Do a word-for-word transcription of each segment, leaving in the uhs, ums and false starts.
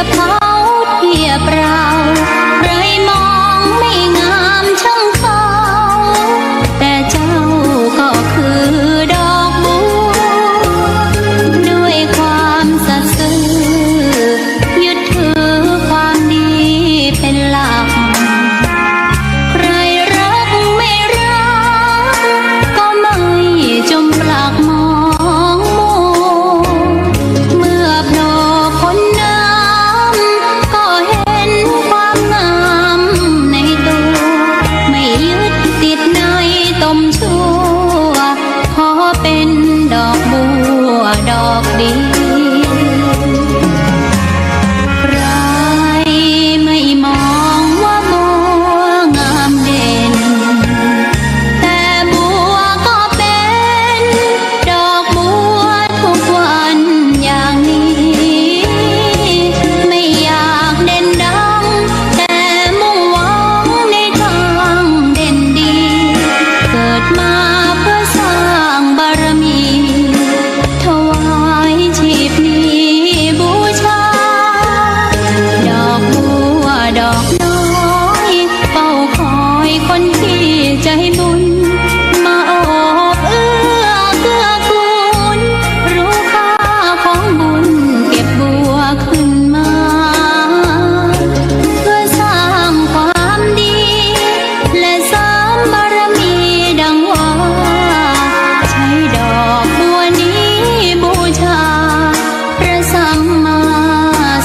เผาเทียบเรา ใครมองไม่งามช่างเขา แต่เจ้าก็คือดอกบัว ด้วยความสัตย์ซื่อ ยึดถือความดีเป็นหลัก ใครรักไม่รัก ก็ไม่จมปลักมองมัว เมื่อโผล่พ้นน้ำ ก็เห็นความงามในตัว ไม่ยึดติดในตมชั่ว ขอเป็นดอกบัวดอกเดียว ใครไม่มองว่าบัวงามเด่น แต่บัวก็เป็นดอกบัวทุกวันอย่างนี้ ไม่อยากเด่นดัง แต่มุ่งหวังในทางเด่นดี เกิดมาเพื่อสร้างบารมี ถวายชีพนี้บูชา ดอกบัวดอกน้อย เฝ้าคอยคนที่ใจบุญ มาโอบเอื้อเกื้อกูล รู้ค่าของบุญ เก็บบัวขึ้นมา เพื่อสร้างความดี และเสริมบารมีดังว่า ใช้ดอกบัวนี้บูชา พระสัมมา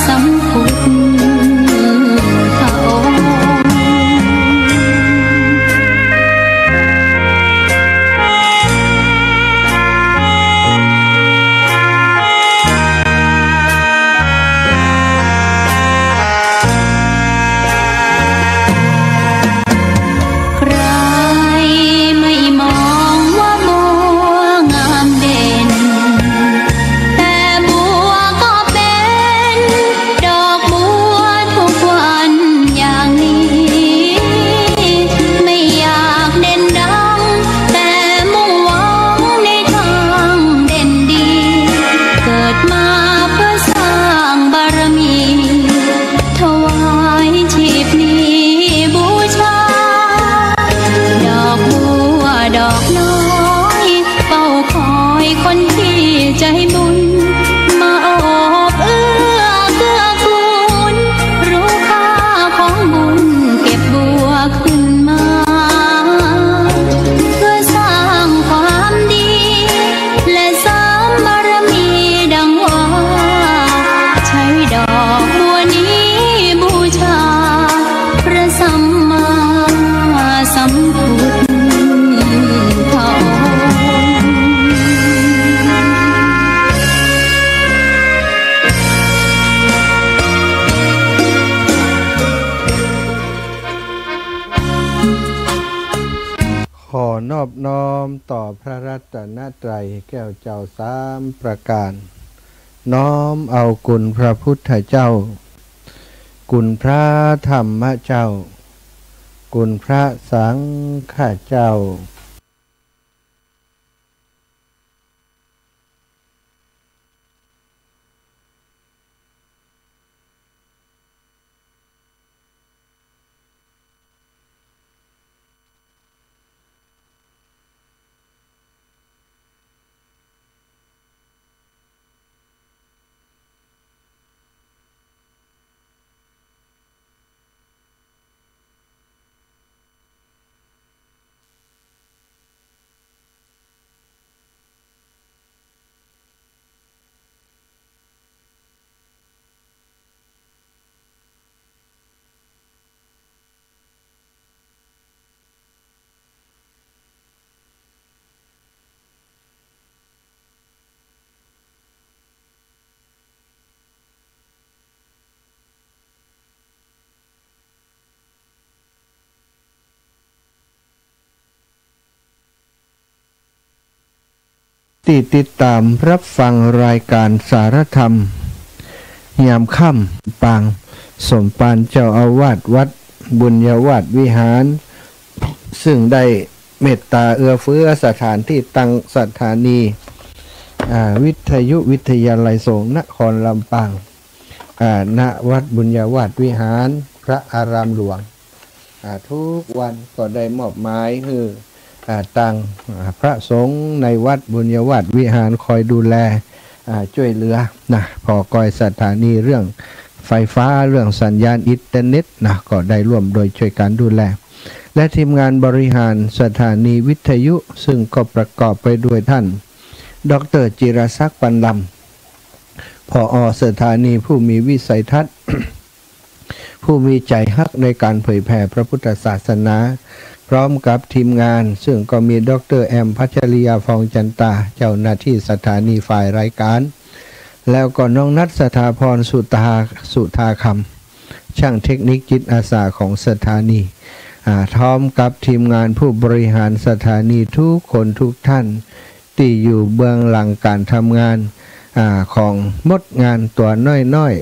สัมพุทธองค์ ใครไม่มองว่าบัวงามเด่น แต่บัวก็เป็นดอกบัวทุกวันอย่างนี้ ไม่อยากเด่นดัง แต่มุ่งหวังในทางเด่นดี เกิดมาเพื่อสร้างบารมี ถวายชีพนี้บูชา ดอกบัวดอกน้อย เฝ้าคอยคนที่ใจบุญ มาโอบเอื้อเกื้อกูล รู้ค่าของบุญ เก็บบัวขึ้นมา เพื่อสร้างความดี และเสริมบารมีดังว่า ใช้ดอกบัวนี้บูชา พระสัมมาสัมพุทธองค์ ขอนอบน้อมต่อพระรัตนตรัยแก้วเจ้าสามประการ น้อมเอาคุณพระพุทธเจ้า คุณพระธรรมเจ้า คุณพระสังฆเจ้าตี้ติดต๋ามฮับฟังรายก๋านสารธรรมยามค่ำ ปางสมภารเจ้าอาวาสวัดบุญญาวาสวิหาร ซึ่งได้เมตต๋าเอื้อเฟื้อสถานตี้ตั้งสถานี อ่า วิทยุวิทยาลัยสงฆ์นครลำปาง อ่า ณ วัดบุญญาวาสวิหาร พระอารามหลวง อ่า ทุกวันก็ได้มอบหมายหื้อ อ่า ตาง อ่า พระสงฆ์ในวัดบุญญาวาสวิหารคอยดูแล อ่า จ้วยเหลือนะ ผ่อกอยสถานีเรื่องไฟฟ้า เรื่องสัญญาณอินเทอร์เน็ตนะ ก็ได้ร่วมโดยจ้วยกั๋นดูแล และทีมงานบริหารสถานีวิทยุ ซึ่งก็ประกอบไปด้วยท่าน ด็อกเตอร์ จิรศักดิ์ ปันลำ ผอ.สถานี ผู้มีวิสัยทัศน์ ผู้มีใจ๋ฮักในก๋านเผยแผ่พระพุทธศาสนา พร้อมกับทีมงาน ซึ่งก็มี ด็อกเตอร์ แอม พัชริยา ฟองจันตา เจ้าหน้าที่สถานีฝ่ายรายการ แล้วก็น้องนัท สถาพร สุธา สุธาคำ ช่างเทคนิคจิตอาสาของสถานี อ่า พร้อมกับทีมงานผู้บริหารสถานีทุกคนทุกท่าน ตี้อยู่เบื้องหลังก๋านทำงาน อ่า ของมดงานตั๋วน้อย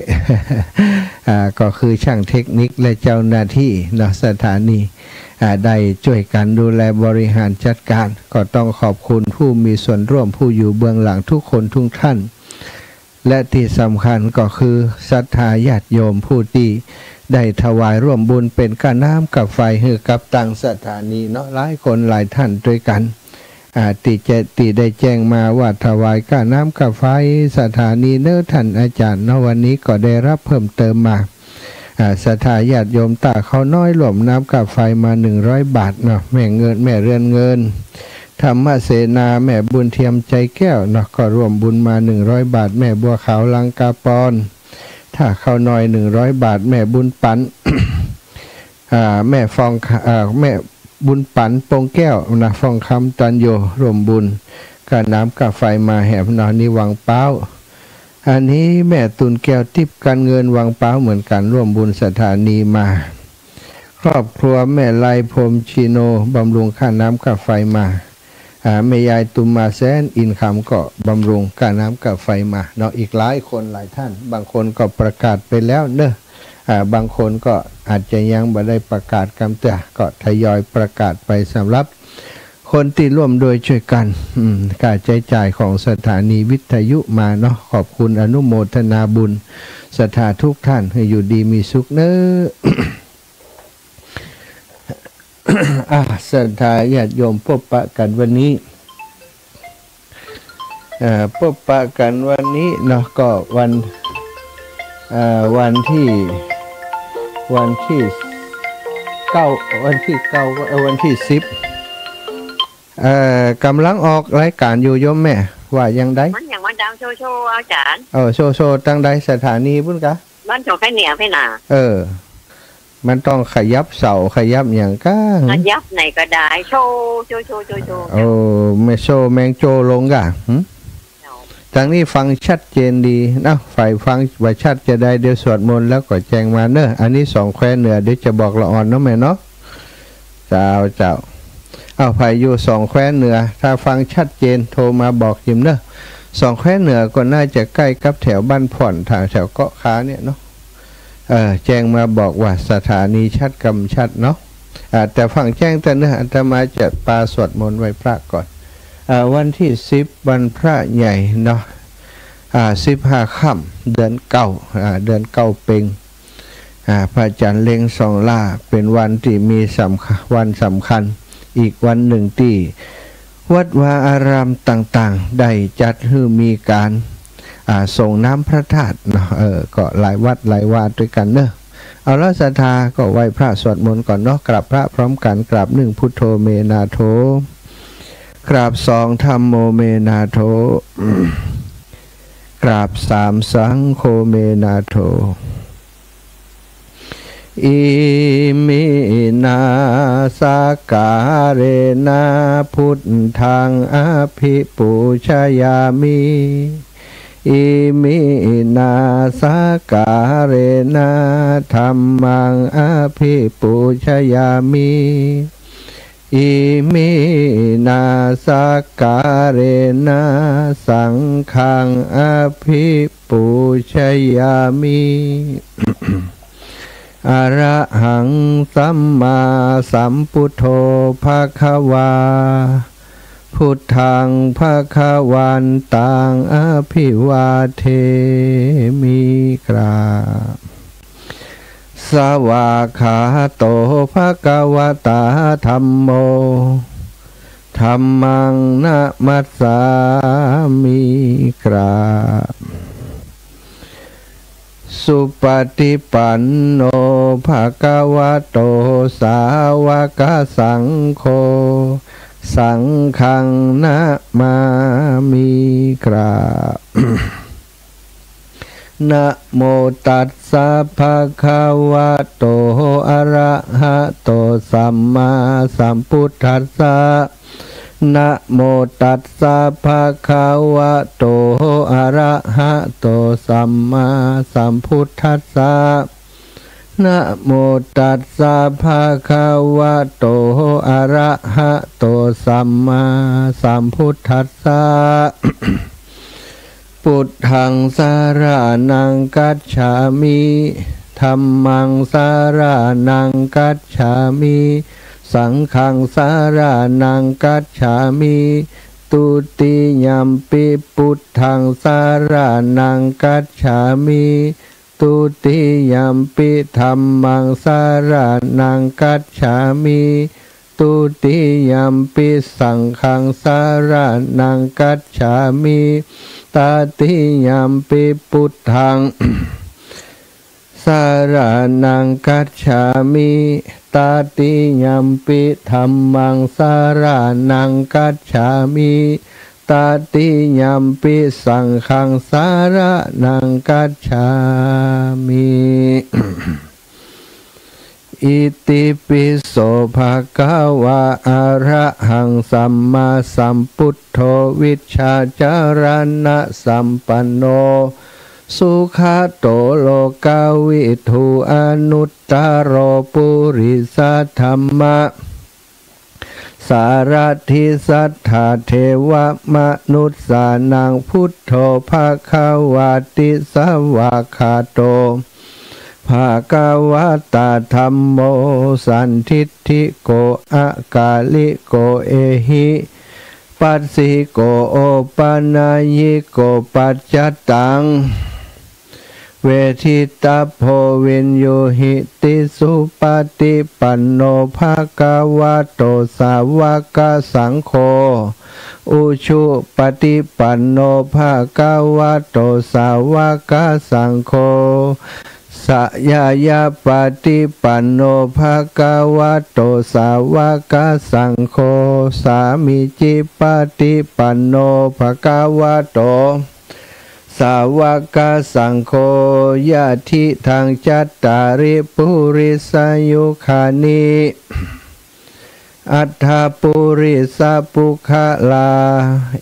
ๆ อ่า ก็คือช่างเทคนิคและเจ้าหน้าที่เนาะ สถานี อ่า ได้จ้วยกั๋นดูแลบริหารจัดก๋าน ก็ต้องขอบคุณผู้มีส่วนร่วม ผู้อยู่เบื้องหลังทุกคนทุกท่าน และตี้สำคัญก็คือศรัทธาญาติโยมผู้ตี้ได้ถวายร่วมบุญเป๋นก้าน้ำก้าไฟหื้อกับตางสถานีเนาะ หลายคนหลายท่านตวยกั๋น อ่า ตี้จะ ตี้ได้แจ้งมาว่าถวายก้าน้ำก้าไฟสถานีเน้อท่านอาจ๋ารย์เนาะ วันนี้ก็ได้ฮับเพิ่มเติมมา อ่า ศรัทธาญาติโยมต้าข้าวน้อยร่วมน้ำก้าไฟมาหนึ่งร้อยบาทเนาะ แม่เงิน แม่เรือนเงิน ธรรมเสนา แม่บุญเทียม ใจแก้วเนาะ ก็ร่วมบุญมาหนึ่งร้อยบาท แม่บัวขาว ลังกาปอน ต้าข้าวน้อยหนึ่งร้อยบาท แม่บุญปัน อ่า แม่ฟอง อ่า แม่บุญปัน ปงแก้วนะ ฟองคำ ตันโย ร่วมบุญก้าน้ำก้าไฟมาแหมเนาะ นี่วังป๊าว อันนี้แม่ตุ่นแก้ว ติ๊บก๋านเงิน วังป๊าวเหมือนกั๋น ร่วมบุญสถานีมา ครอบครัวแม่ไล พรหมชิโน บำรุงก้าน้ำก้าไฟมา อ่า แม่ยายตุ่มมาแสน อินคำ ก็บำรุงก้าน้ำก้าไฟมาเนาะ อีกหลายคนหลายท่าน บางคนก็ประกาศไปแล้วเนาะ อ่า บางคนก็อาจจะยังบ่ได้ประกาศกำเตื้อ ก็ทยอยประกาศไปสำหรับคนตี้ร่วมด้วยจ้วยกั๋น อืม ก้าใจ๊จ่ายของสถานีวิทยุมาเนาะ ขอบคุณอนุโมทนาบุญศรัทธาทุกท่าน หื้ออยู่ดีมีสุขเน้อ อ่า ศรัทธาญาติโยม ปบปะกั๋นวันนี้ เอ่อ ปบปะกั๋นวันนี้เนาะ ก็วัน เอ่อ วันตี้ วันตี้เก้า วันตี้เก้า เอ่อ วันตี้สิบ เอ่อ ก่ำลังออกรายก๋านอยู่โยมแม่ ว่าอย่างใด มันอย่างว่าดังโชว์ๆ อาจ๋ารย์ เออ โชว์ๆ ตางใด สถานีปุ้นกา บ้านโชว์แค่เนี่ยพี่นา เออ มันต้องขยับเสาขยับหยังก้า ขยับไหนก็ได้ โชว์ โชว์ โชว์ โชว์ โชว์ โอ้ แม่โชว์แมงโจ้ลงก้า หึ เจ้า ตางนี้ฟังชัดเจนดีนะ ใผฟังบ่ชัดจะใด เดี๋ยวสวดมนต์แล้วก็แจ้งมาเนอะ อันนี้สองแคว้นเหนือ เดี๋ยวจะบอกละอ่อนเนาะแม่เนาะ เจ้า เจ้า เอา ใผอยู่สองแคว้นเหนือ ถ้าฟังชัดเจนโทรมาบอกจิมเนอะ สองแคว้นเหนือก็น่าจะใก้กับแถวบ้านผ่อน แถว แถวเกาะคาเนี่ยเนาะ เอ่อ แจ้งมาบอกว่าสถานีชัดกำชัดเนาะ อ่า แต่ฟั่งแจ้งเตื้อเนอะ อาตมาจะปาสวดมนต์ไหว้พระก่อน อ่า วันตี้สิบ วันพระใหญ่เนาะ อ่า สิบห้าค่ำ เดือนเก้า อ่า เดือนเก้าเป็ง อ่า พระจันทร์เล็งส่องหล้า เป๋นวันตี้มีสำคัญ วันสำคัญ อีกวันนึ่งตี้ วัดวาอารามต่างๆ ได้จัดหื้อมีก๋าน อ่า ส่งน้ำพระธาตุเนาะ เออ ก็หลายวัดหลายวาตวยกั๋นเนอะ เอาละศรัทธาก็ไหว้พระสวดมนต์ก่อนเนาะ กราบพระพร้อมกั๋น กราบหนึ่ง พุทโธ เม นาโถ กราบสอง ธัมโม เม นาโถ กราบสาม สังโฆ เม นาโถ อิมินา สักการะนะ พุทธัง อภิปูชยามิ อิมินา สักการะนะ ธัมมัง อภิปูชยามิ อิมินา สักการะนะ สังฆัง อภิปูชยามิ อะระหัง สัมมาสัมพุทโธ ภะคะวา พุทธังภะคะวันตังอะภิวาเทมิ กราบ สวากขาโต ภะคะวะตา ธัมโม ธัมมังนะมัสสามิ กราบ สุปฏิปันโน ภะคะวะโต สาวกสังโฆ สังฆังนะมามิ กราบ นะโมตัสสะ ภะคะวะโต อะระหะโต สัมมาสัมพุทธัสสะ นะโมตัสสะ ภะคะวะโต อะระหะโต สัมมาสัมพุทธัสสะ นะโมตัสสะ ภะคะวะโต อะระหะโต สัมมาสัมพุทธัสสะ พุทธังสะระณังคัจฉามิ ธัมมังสะระณังคัจฉามิ สังฆังสะระณังคัจฉามิ ทุติยัมปิพุทธังสะระณังคัจฉามิ ทุติยัมปิธัมมังสะระณังคัจฉามิ ทุติยัมปิสังฆังสะระณังคัจฉามิ ตติยัมปิพุทธัง สะระณังคัจฉามิ ตติยัมปิธัมมังสะระณังคัจฉามิ ตติยัมปิสังฆังสะระณังคัจฉามิ อิติปิโสภะคะวะ อะระหังสัมมาสัมพุทโธ วิชชาจารณะสัมปันโน สุขะโตโลกะวิทู อนุตตะโรปุริสะธัมมะ สารถิสัตถะเทวะมนุสสานัง พุทโธภะคะวะติ สวากขาโต ภะคะวะตา ธัมโม สันทิฏฐิโก อะกาลิโก เอหิ ปัสสิโก โอปะนัยยิโก ปัจจัตตัง เวทิตัพโพ วิญญูหิติ สุปะติปันโน ภะคะวะโต สาวกสังโฆ อุชุปะติปันโน ภะคะวะโต สาวกสังโฆ สายาปะติปันโน ภะคะวะโต สาวกสังโฆ สามีจิปะติปันโน ภะคะวะโต สาวกสังโฆ ยะทิตัง จัตตาริ ปุริสายุคานิ อัตถะปุริสะปุคคลา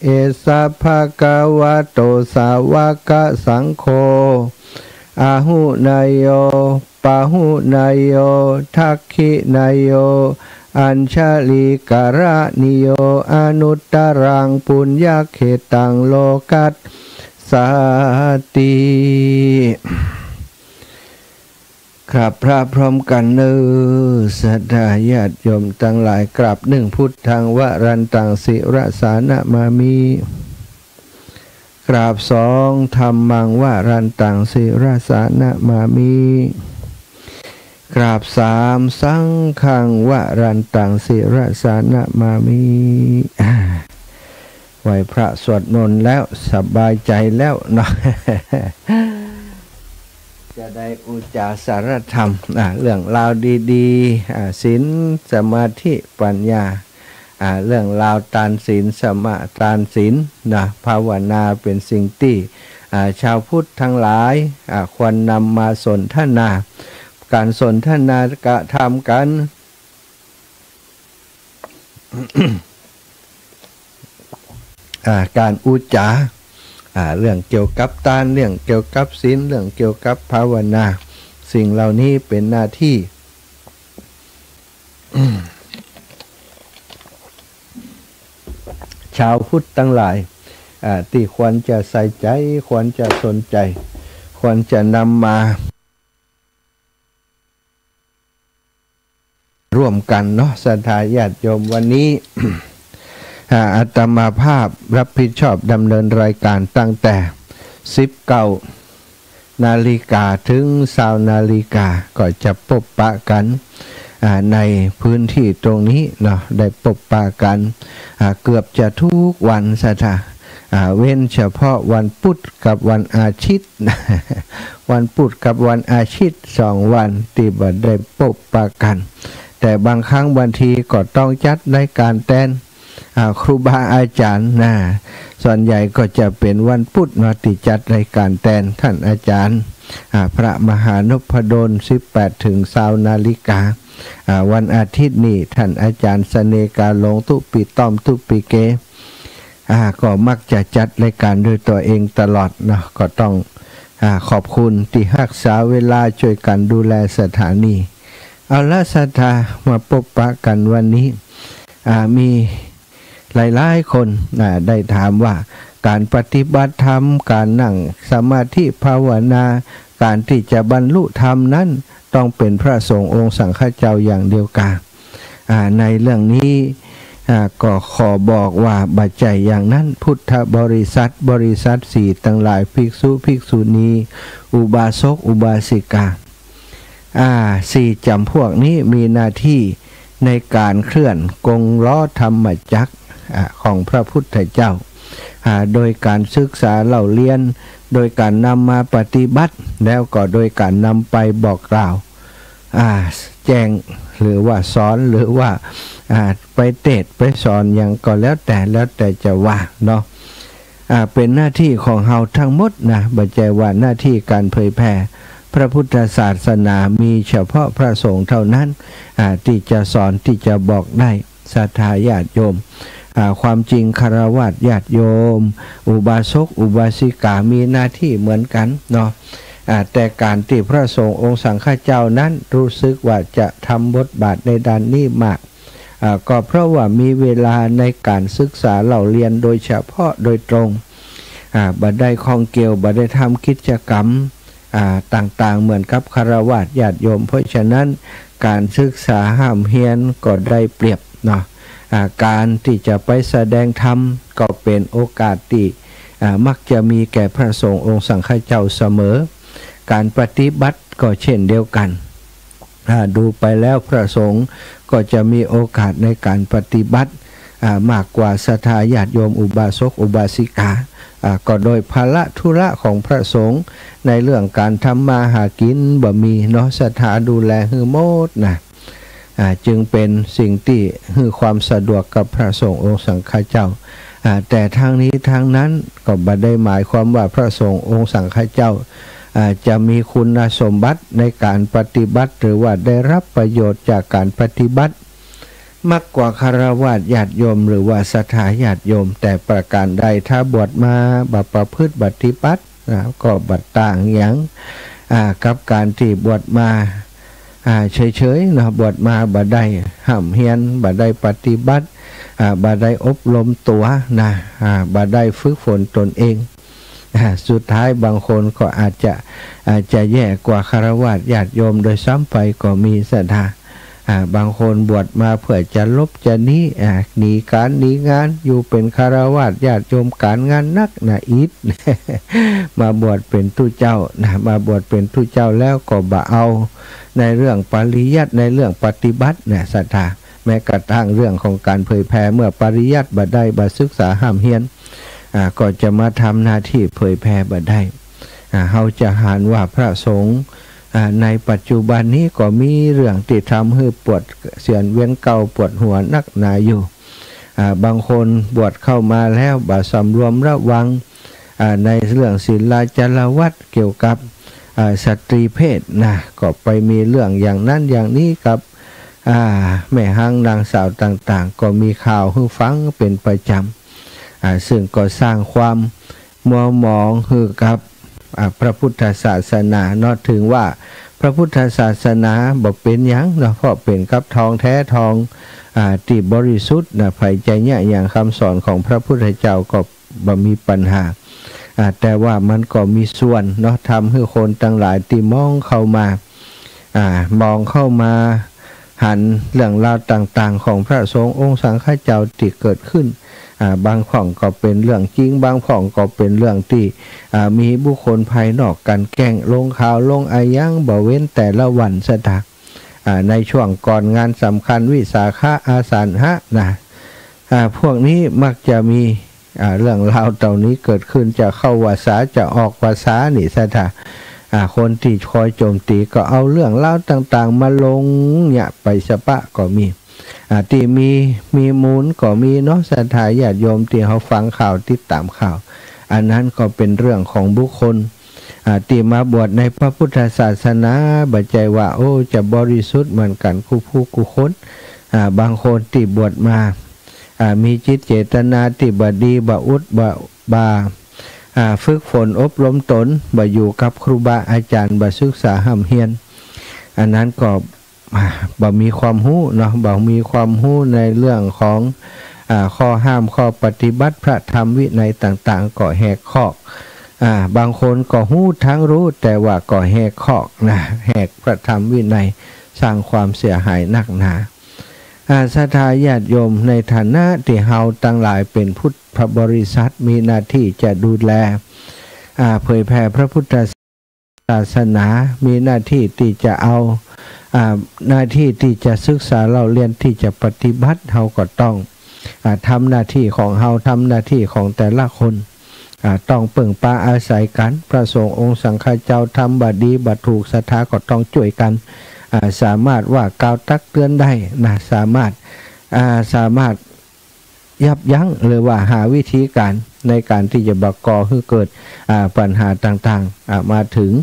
เอสะภะคะวะโต สาวกสังโฆ อาหุเนยโย ปาหุเนยโย ทักขิเนยโย อัญชลีกะระณีโย อนุตตะรังปุญญะเขตัง โลกัสสาติ กราบพระพร้อมกั๋นเน่อ ศรัทธาญาติโยมตังหลาย กราบนึ่ง พุทธังวะรันตัง ศิรสานะมามิ กราบสอง ธัมมังวะรันตัง ศิรสานะมามิ กราบสาม สังฆังวะรันตัง ศิรสานะมามิ อ่า ไหว้พระสวดมนต์แล้วสบายใจ๋แล้วเนาะ จะได้อุจจาสารธรรม อ่า เรื่องราวดีๆ อ่า ศีล สมาธิ ปัญญา อ่า เรื่องราวตานศีล สมา ตานศีลนะ ภาวนาเป๋นสิ่งตี้ อ่า ชาวพุทธตังหลาย อ่า ควรนำมาสนทนา ก๋านสนทนากระทำกั๋น อ่า ก๋านอุจจา อ่า เรื่องเกี่ยวกับตาน เรื่องเกี่ยวกับศีล เรื่องเกี่ยวกับภาวนา สิ่งเหล่านี้เป๋นหน้าตี้ ชาวพุทธตังหลาย อ่า ตี้ควรจะใส่ใจ๋ ควรจะสนใจ๋ ควรจะนำมา ร่วมกั๋นเนาะ ศรัทธาญาติโยม วันนี้ อ่า อาตมาภาพรับผิดชอบดำเนินรายการตั้งแต่สิบเก้านาฬิกาเถิงซาวนาฬิกา ก็จะปบปะกั๋น อ่า ในพื้นที่ตรงนี้เนาะ ได้ปบปะกั๋น อ่า เกือบจะกู้วันศรัทธา อ่า เว้นเฉพาะวันปุธกับวันอาทิตย์ วันปุธกับวันอาทิตย์สองวันตี้บ่ได้ปบปะกั๋น แต่บางครั้งบางทีก็ต้องจัดรายการแตน อ่า ครูบาอาจ๋ารย์นะ ส่วนใหญ่ก็จะเป๋นวันปุธเนาะตี้จัดรายการแตน ต้านอาจ๋ารย์ อ่า พระมหานพดล สิบแปดเถิงซาวนาฬิกา อ่า วันอาทิตย์นี้ต้านอาจ๋ารย์เสน่ห์กาหลง ตุ๊ปิต้อม ตุ๊ปิเก อ่า ก็มักจะจัดรายการด้วยตั๋วเองตลอดเนาะ ก็ต้อง อ่า ขอบคุณตี้ฮักษาเวลาจ้วยกั๋นดูแลสถานี เอาละศรัทธา มาปบปะกั๋นวันนี้ อ่า มีหลายๆ คน อ่า ได้ถามว่าก๋านปฏิบัติธรรม ก๋านนั่งสมาธิภาวนา ก๋านตี้จะบรรลุธรรมนั้นต้องเป๋นพระสงฆ์องค์สังฆเจ้าอย่างเดียวกา อ่า ในเรื่องนี้ อ่า ก็ขอบอกว่าบ่ใจ้อย่างนั้น พุทธบริษัท บริษัทสี่ตังหลาย ภิกษุ ภิกษุณี อุบาสก อุบาสิกา อ่า สี่จ๋ำพวกนี้มีหน้าตี้ในก๋านเคลื่อนกงล้อธรรมจักร อ่า ของพระพุทธเจ้า อ่า โดยก๋านศึกษาเล่าเรียน โดยก๋านนำมาปฏิบัติ แล้วก็โดยก๋านนำไปบอกกล่าว อ่า แจ้ง หรือว่าสอน หรือว่า อ่า ไปเตศน์ไปสอนหยังก็แล้วแต่ แล้วแต่จะว่าเนาะ อ่า เป๋นหน้าตี้ของเฮาทั้งหมดนะ บ่ใจ้ว่าหน้าตี้ก๋านเผยแผ่พระพุทธศาสนามีเฉพาะพระสงฆ์เท่านั้น อ่า ตี้จะสอน ตี้จะบอกได้ ศรัทธาญาติโยม อ่า ความจริงฆราวาสญาติโยม อุบาสก อุบาสิกา มีหน้าตี้เหมือนกั๋นเนาะ อ่า แต่ก๋านตี้พระสงฆ์องค์สังฆเจ้านั้นรู้สึกว่าจะทำบทบาทในด้านนี้มาก อ่า ก็เพราะว่ามีเวลาในก๋านศึกษาเล่าเรียนโดยเฉพาะโดยตรง อ่า บ่ได้ข้องเกี่ยว บ่ได้ทำกิจกรรม อ่า ต่างๆ เหมือนกับฆราวาสญาติโยม เพราะฉะนั้นก๋านศึกษาฮ่ำเฮียนก็ได้เปรียบเนาะ อ่า ก๋านตี้จะไปแสดงธรรมก็เป๋นโอกาสตี้ อ่า มักจะมีแก่พระสงฆ์องค์สังฆเจ้าเสมอ ก๋านปฏิบัติก็เช่นเดียวกั๋น อ่า ดูไปแล้วพระสงฆ์ก็จะมีโอกาสในก๋านปฏิบัติ อ่า มากกว่าศรัทธาญาติโยมอุบาสกอุบาสิกา อ่า ก็โดยภาระธุระของพระสงฆ์ในเรื่องก๋านทำมาหากิ๋นบ่มีเนาะ ศรัทธาดูแลหื้อหมดนะ อ่า จึงเป๋นสิ่งตี้หื้อความสะดวกกับพระสงฆ์องค์สังฆเจ้า อ่า แต่ทั้งนี้ทั้งนั้นก็บ่ได้หมายความว่าพระสงฆ์องค์สังฆเจ้า อ่า จะมีคุณสมบัติในก๋านปฏิบัติ หรือว่าได้รับประโยชน์จากก๋านปฏิบัติ มากกว่าฆราวาสญาติโยม หรือว่าศรัทธาญาติโยมแต่ประการใด ถ้าบวชมาบ่ประพฤติปฏิบัติ นะ ก็บ่ต่างหยัง อ่า กับก๋านตี้บวชมา อ่า เฉยๆ เนาะ บวชมาบ่ได้ฮ่ำเฮียน บ่ได้ปฏิบัติ อ่า บ่ได้อบรมตั๋วนะ อ่า บ่ได้ฝึกฝนตนเอง อ่า สุดท้ายบางคนก็อาจจะ อาจจะแย่กว่าฆราวาสญาติโยมโดยซ้ำไปก็มี ศรัทธา อ่า บางคนบวชมาเพื่อจะหลบจะหนี อ่า หนีก๋านหนีงาน อยู่เป๋นฆราวาสญาติโยมก๋านงานนักหนาอิด มาบวชเป๋นตุ๊เจ้านะ มาบวชเป๋นตุ๊เจ้าแล้วก็บ่เอาในเรื่องปริยัติ ในเรื่องปฏิบัตินะ ศรัทธา แม้กระทั่งเรื่องของก๋านเผยแผ่ เมื่อปริยัติบ่ได้ บ่ศึกษาฮ่ำเฮียน อ่า ก็จะมาทำหน้าตี้เผยแผ่บ่ได้ อ่า เฮาจะหันว่าพระสงฆ์ อ่า ในปัจจุบันนี้ก็มีเรื่องตี้ทำหื้อปวดเสียนเวียนเก้าปวดหัวนักหนาอยู่ อ่า บางคนบวชเข้ามาแล้วบ่สำรวมระวัง อ่า ในเรื่องศีลาจารวัตรเกี่ยวกับ อ่า สตรีเพศนะ ก็ไปมีเรื่องอย่างนั้นอย่างนี้กับ อ่า แม่ฮังนางสาวต่างๆ ก็มีข่าวหื้อฟังเป๋นประจ๋ำ อ่า ซึ่งก็สร้างความมัวหมองหื้อกับ อ่า พระพุทธศาสนาเนาะ ถึงว่าพระพุทธศาสนาบ่เป๋นหยังเนาะ เพราะเป๋นกับทองแท้ทอง อ่า ตี้บริสุทธิ์นะ ใผจะเยียะหยังกำสอนของพระพุทธเจ้าก็บ่มีปัญหา อ่า แต่ว่ามันก็มีส่วนเนาะ ทำหื้อคนตังหลายตี้มองเข้ามา อ่า มองเข้ามาหันเรื่องราวต่างๆ ของพระสงฆ์องค์สังฆเจ้าตี้เกิดขึ้น อ่า บางพ่องก็เป๋นเรื่องจริง บางพ่องก็เป๋นเรื่องตี้ อ่า มีบุคคลภายนอกกลั่นแกล้ง ลงข่าวลงอะหยังบ่เว้นแต่ละวัน ศรัทธา อ่า ในช่วงก่อนงานสำคัญวิสาขะอาสันหะนะ อ่า พวกนี้มักจะมี อ่า เรื่องราวเหล่านี้เกิดขึ้น จะเข้าพรรษาจะออกพรรษานี่ ศรัทธา อ่า คนตี้คอยโจมตีก็เอาเรื่องราวต่างๆ มาลงเนี่ยไปสะปะก็มี อ่า ตี้มี มีมูลก็มีเนาะ ศรัทธาญาติโยมตี้เฮาฟังข่าวติดต๋ามข่าว อันนั้นก็เป๋นเรื่องของบุคคล อ่า ตี้มาบวชในพระพุทธศาสนา บ่ใจ้ว่า โอ้ จะบริสุทธิ์เหมือนกั๋นกู้ผู้กู้คน อ่า บางคนตี้บวชมา อ่า มีจิตเจตนาตี้บ่ดี บ่อุด บ่ บ่า อ่า ฝึกฝนอบรมต๋น บ่อยู่กับครูบาอาจ๋ารย์ บ่ศึกษาฮ่ำเฮียน อันนั้นก็ อ่า บ่มีความฮู้เนาะ บ่มีความฮู้ในเรื่องของ อ่า ข้อห้าม ข้อปฏิบัติ พระธรรมวินัยต่างๆ ก็แหกคอก อ่า บางคนก็ฮู้ทั้งฮู้ แต่ว่าก็แหกคอกนะ แหกพระธรรมวินัย สร้างความเสียหายนักหนา อ่า ศรัทธาญาติโยม ในฐานะตี้เฮาตังหลายเป๋นพุทธบริษัท มีหน้าตี้จะดูแล อ่า เผยแผ่พระพุทธศาสนา มีหน้าตี้ตี้จะเอา อ่า หน้าตี้ตี้จะศึกษาเล่าเรียน ตี้จะปฏิบัติ เฮาก็ต้อง อ่า ทำหน้าตี้ของเฮา ทำหน้าตี้ของแต่ละคน อ่า ต้องเปิ้งปาอาศัยกั๋น พระสงฆ์องค์สังฆะเจ้าทำบ่ดีบ่ถูก ศรัทธาก็ต้องจ้วยกั๋น อ่า สามารถว่ากล่าวตักเตือนได้นะ สามารถ อ่า สามารถ ยับยั้ง หรือว่าหาวิธีก๋านในก๋านตี้จะบ่ก่อหื้อเกิด อ่า ปัญหาต่างๆ อ่า มาเถิง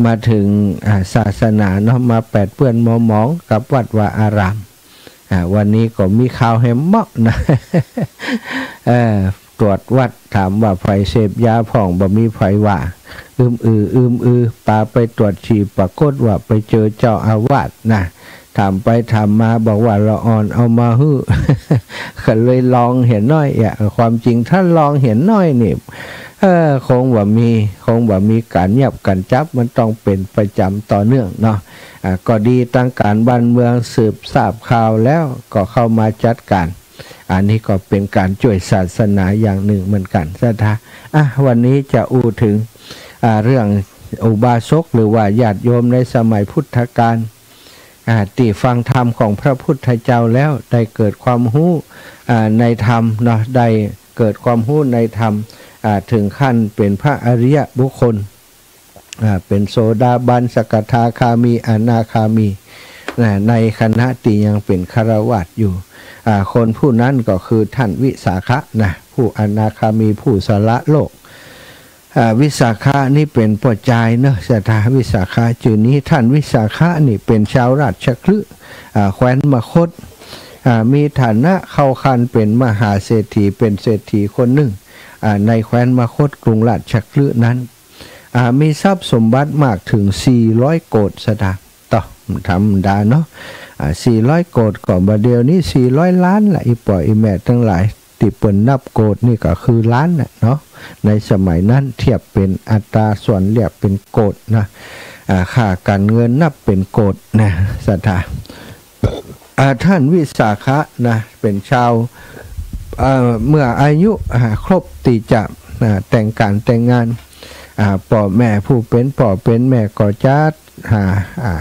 มาเถิง อ่า ศาสนาเนาะ มาแปดเปื้อนมัวหมองกับวัดวาอาราม อ่า วันนี้ก็มีข่าวแหมเมาะนะ เออ ตรวจวัดถามว่าใผเสพยาพ่อง บ่มีใผว่า อึมอือ อึมอือ ปาไปตรวจฉี่ ปรากฏว่าไปเจอเจ้าอาวาสนะ ถามไปถามมาบอกว่าละอ่อนเอามาหื้อ ก็เลยลองเหียหน้อย เออ ความจริงถ้าลองเหียหน้อยนี่ เออ คงบ่มี คงบ่มีก๋านเยียบก๋านจับ มันต้องเป๋นประจ๋ำต่อเนื่องเนาะ อ่า ก็ดีตางก๋านบ้านเมืองสืบทราบข่าวแล้วก็เข้ามาจัดก๋าน อันนี้ก็เป๋นก๋านจ้วยศาสนาอย่างนึ่งเหมือนกั๋น ศรัทธา อ่ะ วันนี้จะอู้เถิง อ่า เรื่องอุบาสก หรือว่าญาติโยมในสมัยพุทธกาล อ่า ตี้ฟังธรรมของพระพุทธเจ้าแล้วได้เกิดความฮู้ อ่า ในธรรมเนาะ ได้เกิดความฮู้ในธรรม อ่า เถิงขั้นเป๋นพระอริยบุคคล อ่า เป๋นโสดาบัน สกทาคามี อนาคามี นะ ในขณะตี้ยังเป๋นฆราวาสอยู่ อ่า คนผู้นั้นก็คือท่านวิสาขะนะ ผู้อนาคามี ผู้สละโลก อ่า วิสาขะนี่เป๋นป้อจายเนาะ ศรัทธา วิสาขะจื้อนี้ ท่านวิสาขะนี่เป๋นชาวราชคฤห์ อ่า แคว้นมคธ อ่า มีฐานะเข้าขั้นเป๋นมหาเศรษฐี เป๋นเศรษฐีคนนึ่ง อ่า ในแคว้นมคธ กรุงราชคฤห์นั้น อ่า มีทรัพย์สมบัติมากเถิงสี่ร้อยโกฏ ศรัทธา ต่อ ธรรมดาเนาะ อ่า สี่ร้อยโกฏ ก็บ่าเดี่ยวนี้สี่ร้อยล้านละ อี่ป้ออี่แม่ตังหลาย ตี้เปิ้นนับโกฏนี่ก็คือล้านน่ะเนาะ ในสมัยนั้นเทียบเป๋นอัตราส่วนเรียกเป๋นโกฏนะ อ่า ค่าก๋านเงินนับเป๋นโกฏนะ ศรัทธา อ่า ท่านวิสาขะนะ เป๋นชาว เอ่อ เมื่ออายุ อ่า ครบตี้จะ อ่า แต่งก๋านแต่งงาน อ่า ป้อแม่ ผู้เป๋นป้อเป๋นแม่ก็จัดหา อ่า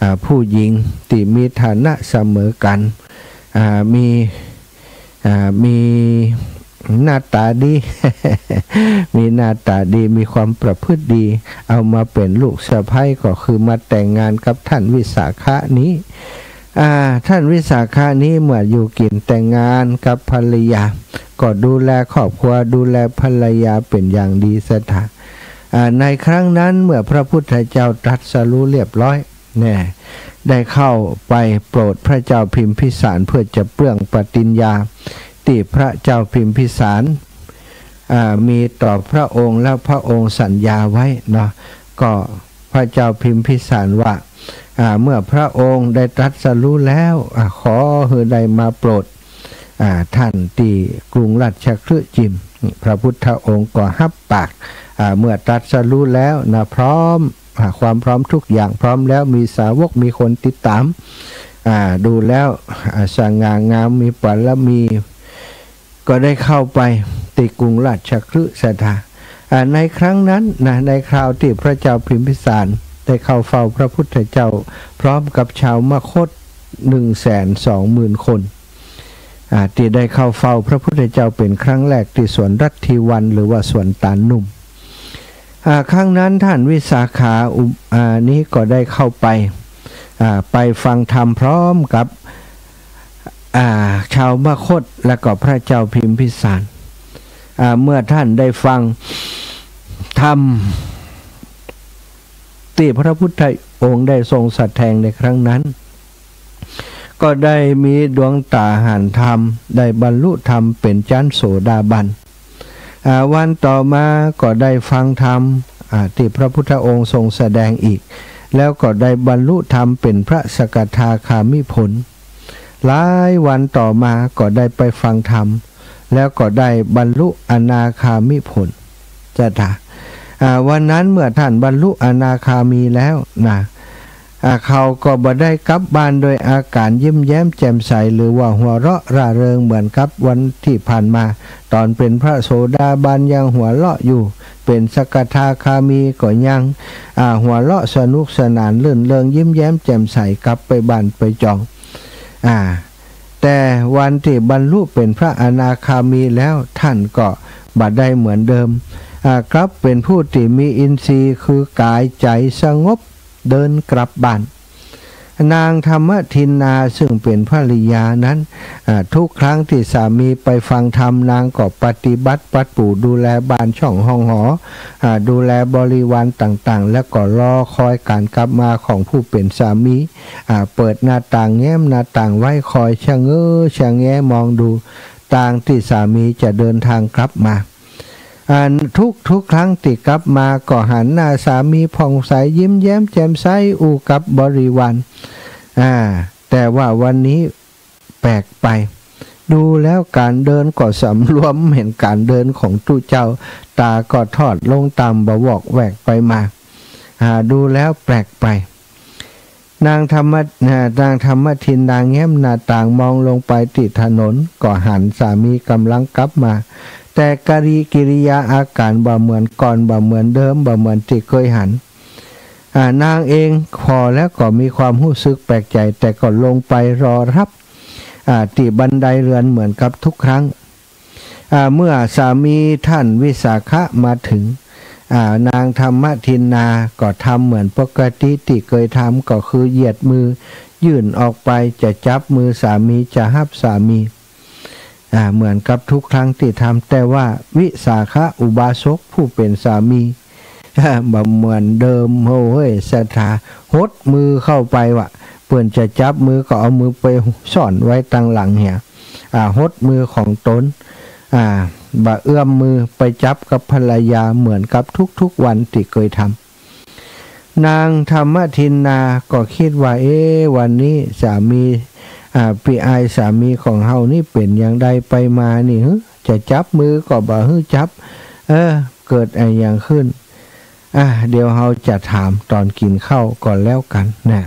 อ่า ผู้หญิงตี้มีฐานะเสมอกั๋น อ่า มี อ่า มีหน้าต๋าดี มีหน้าต๋าดี มีความประพฤติดี เอามาเป๋นลูกสะใภ้ ก็คือมาแต่งงานกับท่านวิสาขะนี้ อ่า ท่านวิสาขะนี้เมื่ออยู่กิ๋นแต่งงานกับภรรยา ก็ดูแลครอบครัว ดูแลภรรยาเป๋นอย่างดี ศรัทธา อ่า ในครั้งนั้นเมื่อพระพุทธเจ้าตรัสรู้เรียบร้อย แน่ ได้เข้าไปโปรดพระเจ้าพิมพิสารเพื่อจะเปลื้องปฏิญญาตี้พระเจ้าพิมพิสาร อ่า มีต่อพระองค์ แล้วพระองค์สัญญาไว้เนาะ ก็พระเจ้าพิมพิสารว่า อ่า เมื่อพระองค์ได้ตรัสรู้แล้ว อ่า ขอหื้อได้มาโปรด อ่า ท่านตี้กรุงราชคฤห์จิม พระพุทธองค์ก็ฮับปาก อ่า เมื่อตรัสรู้แล้วนะ พร้อม อ่า ความพร้อมทุกอย่างพร้อมแล้ว มีสาวก มีคนติดต๋าม อ่า ดูแล้ว อ่า สง่างาม มีบารมี ก็ได้เข้าไปตี้กรุงราชคฤห์ศรัทธา อ่า ในครั้งนั้นนะ ในคราวตี้พระเจ้าพิมพิสารได้เข้าเฝ้าพระพุทธเจ้าพร้อมกับชาวมคธหนึ่งแสนสองหมื่นคน อ่า ตี้ได้เข้าเฝ้าพระพุทธเจ้าเป๋นครั้งแรกตี้สวนรัตถิวัน หรือว่าสวนตาลหนุ่ม อ่า ครั้งนั้นท่านวิสาขาอุบ- อ่า นี้ก็ได้เข้าไป อ่า ไปฟังธรรมพร้อมกับ อ่า ชาวมคธและก็พระเจ้าพิมพิสาร อ่า เมื่อท่านได้ฟังธรรมตี้พระพุทธองค์ได้ทรงแสดงในครั้งนั้น ก็ได้มีดวงต๋าหันธรรม ได้บรรลุธรรมเป๋นชั้นโสดาบัน อ่า วันต่อมาก็ได้ฟังธรรม อ่า ตี้พระพุทธองค์ทรงแสดงอีก แล้วก็ได้บรรลุธรรมเป๋นพระสกทาคามิผล หลายวันต่อมาก็ได้ไปฟังธรรม แล้วก็ได้บรรลุอนาคามิผล ศรัทธา อ่า วันนั้นเมื่อท่านบรรลุอนาคามีแล้วนะ อ่า เขาก็บ่ได้กลับบ้านโดยอาการยิ้มแย้มแจ่มใส หรือว่าหัวเราะร่าเริงเหมือนกับวันตี้ผ่านมา ต๋อนเป๋นพระโสดาบันยังหัวเราะอยู่ เป๋นสกทาคามีก็ยัง อ่า หัวเราะสนุกสนานรื่นเริงยิ้มแย้มแจ่มใสกลับไปบ้านไปจอง อ่า แต่วันตี้บรรลุเป๋นพระอนาคามีแล้ว ท่านก็บ่ได้เหมือนเดิม อ่า กลับเป๋นผู้ตี้มีอินทรีย์คือกายใจ๋สงบ เดินกลับบ้าน นางธรรมทินนาซึ่งเป๋นภริยานั้น อ่า ทุกครั้งตี้สามีไปฟังธรรม นางก็ปฏิบัติปัดปูดูแลบ้านช่องห้องหอ อ่า ดูแลบริวารต่างๆ แล้วก็รอคอยก๋านกลับมาของผู้เป๋นสามี อ่า เปิดหน้าต่างแง้มหน้าต่างไว้คอยชะเง้อชะแงมองดูตางตี้สามีจะเดินทางกลับมา อ่า ทุกๆ ครั้งตี้กลับมาก็หันหน้าสามีผ่องใสยิ้มแย้มแจ่มใสอู้กับบริวาร อ่า แต่ว่าวันนี้แปลกไป ดูแล้วก๋านเดินก็สำรวมเหมือนก๋านเดินของตุ๊เจ้า ต๋าก็ทอดลงต่ำบ่วอกแวกไปมา อ่า ดูแล้วแปลกไป นางธรรม- อ่า นางธรรมทินนาแง้มหน้าต่างมองลงไปตี้ถนน ก็หันสามีก่ำลังกลับมา แต่กริ- กิริยาอาก๋านบ่เหมือนก่อน บ่เหมือนเดิม บ่เหมือนตี้เกยหัน อ่า นางเองผ่อแล้วก็มีความฮู้สึกแปลกใจ๋ แต่ก็ลงไปรอฮับ อ่า ตี้บันไดเฮือนเหมือนกับทุกครั้ง อ่า เมื่อสามีท่านวิสาขะมาเถิง อ่า นางธรรมทินนาก็ทำเหมือนปกติตี้เกยทำ ก็คือเหยียดมือยื่นออกไปจะจับมือสามี จะฮับสามี อ่า เหมือนกับทุกครั้งตี้ทำ แต่ว่าวิสาขะอุบาสกผู้เป๋นสามี บ่เหมือนเดิม โอ้ย ศรัทธา หดมือเข้าไปว่ะ เปิ้นจะจับมือก็เอามือไปซ่อนไว้ตังหลังเหีย อ่า หดมือของตน อ่า บ่เอื้อมมือไปจับกับภรรยาเหมือนกับทุกๆ วันตี้เกยทำ นางธรรมทินนาก็กึ๊ดว่า เอ๊ะ วันนี้สามี อ่า ปี้อ้ายสามีของเฮานี่เป๋นอย่างใดไปมานี่หือ จะจับมือก็บ่หื้อจับ เออ เกิดอะหยังขึ้น อ่า เดี๋ยวเฮาจะถามต๋อนกิ๋นข้าวก่อนแล้วกั๋นนะ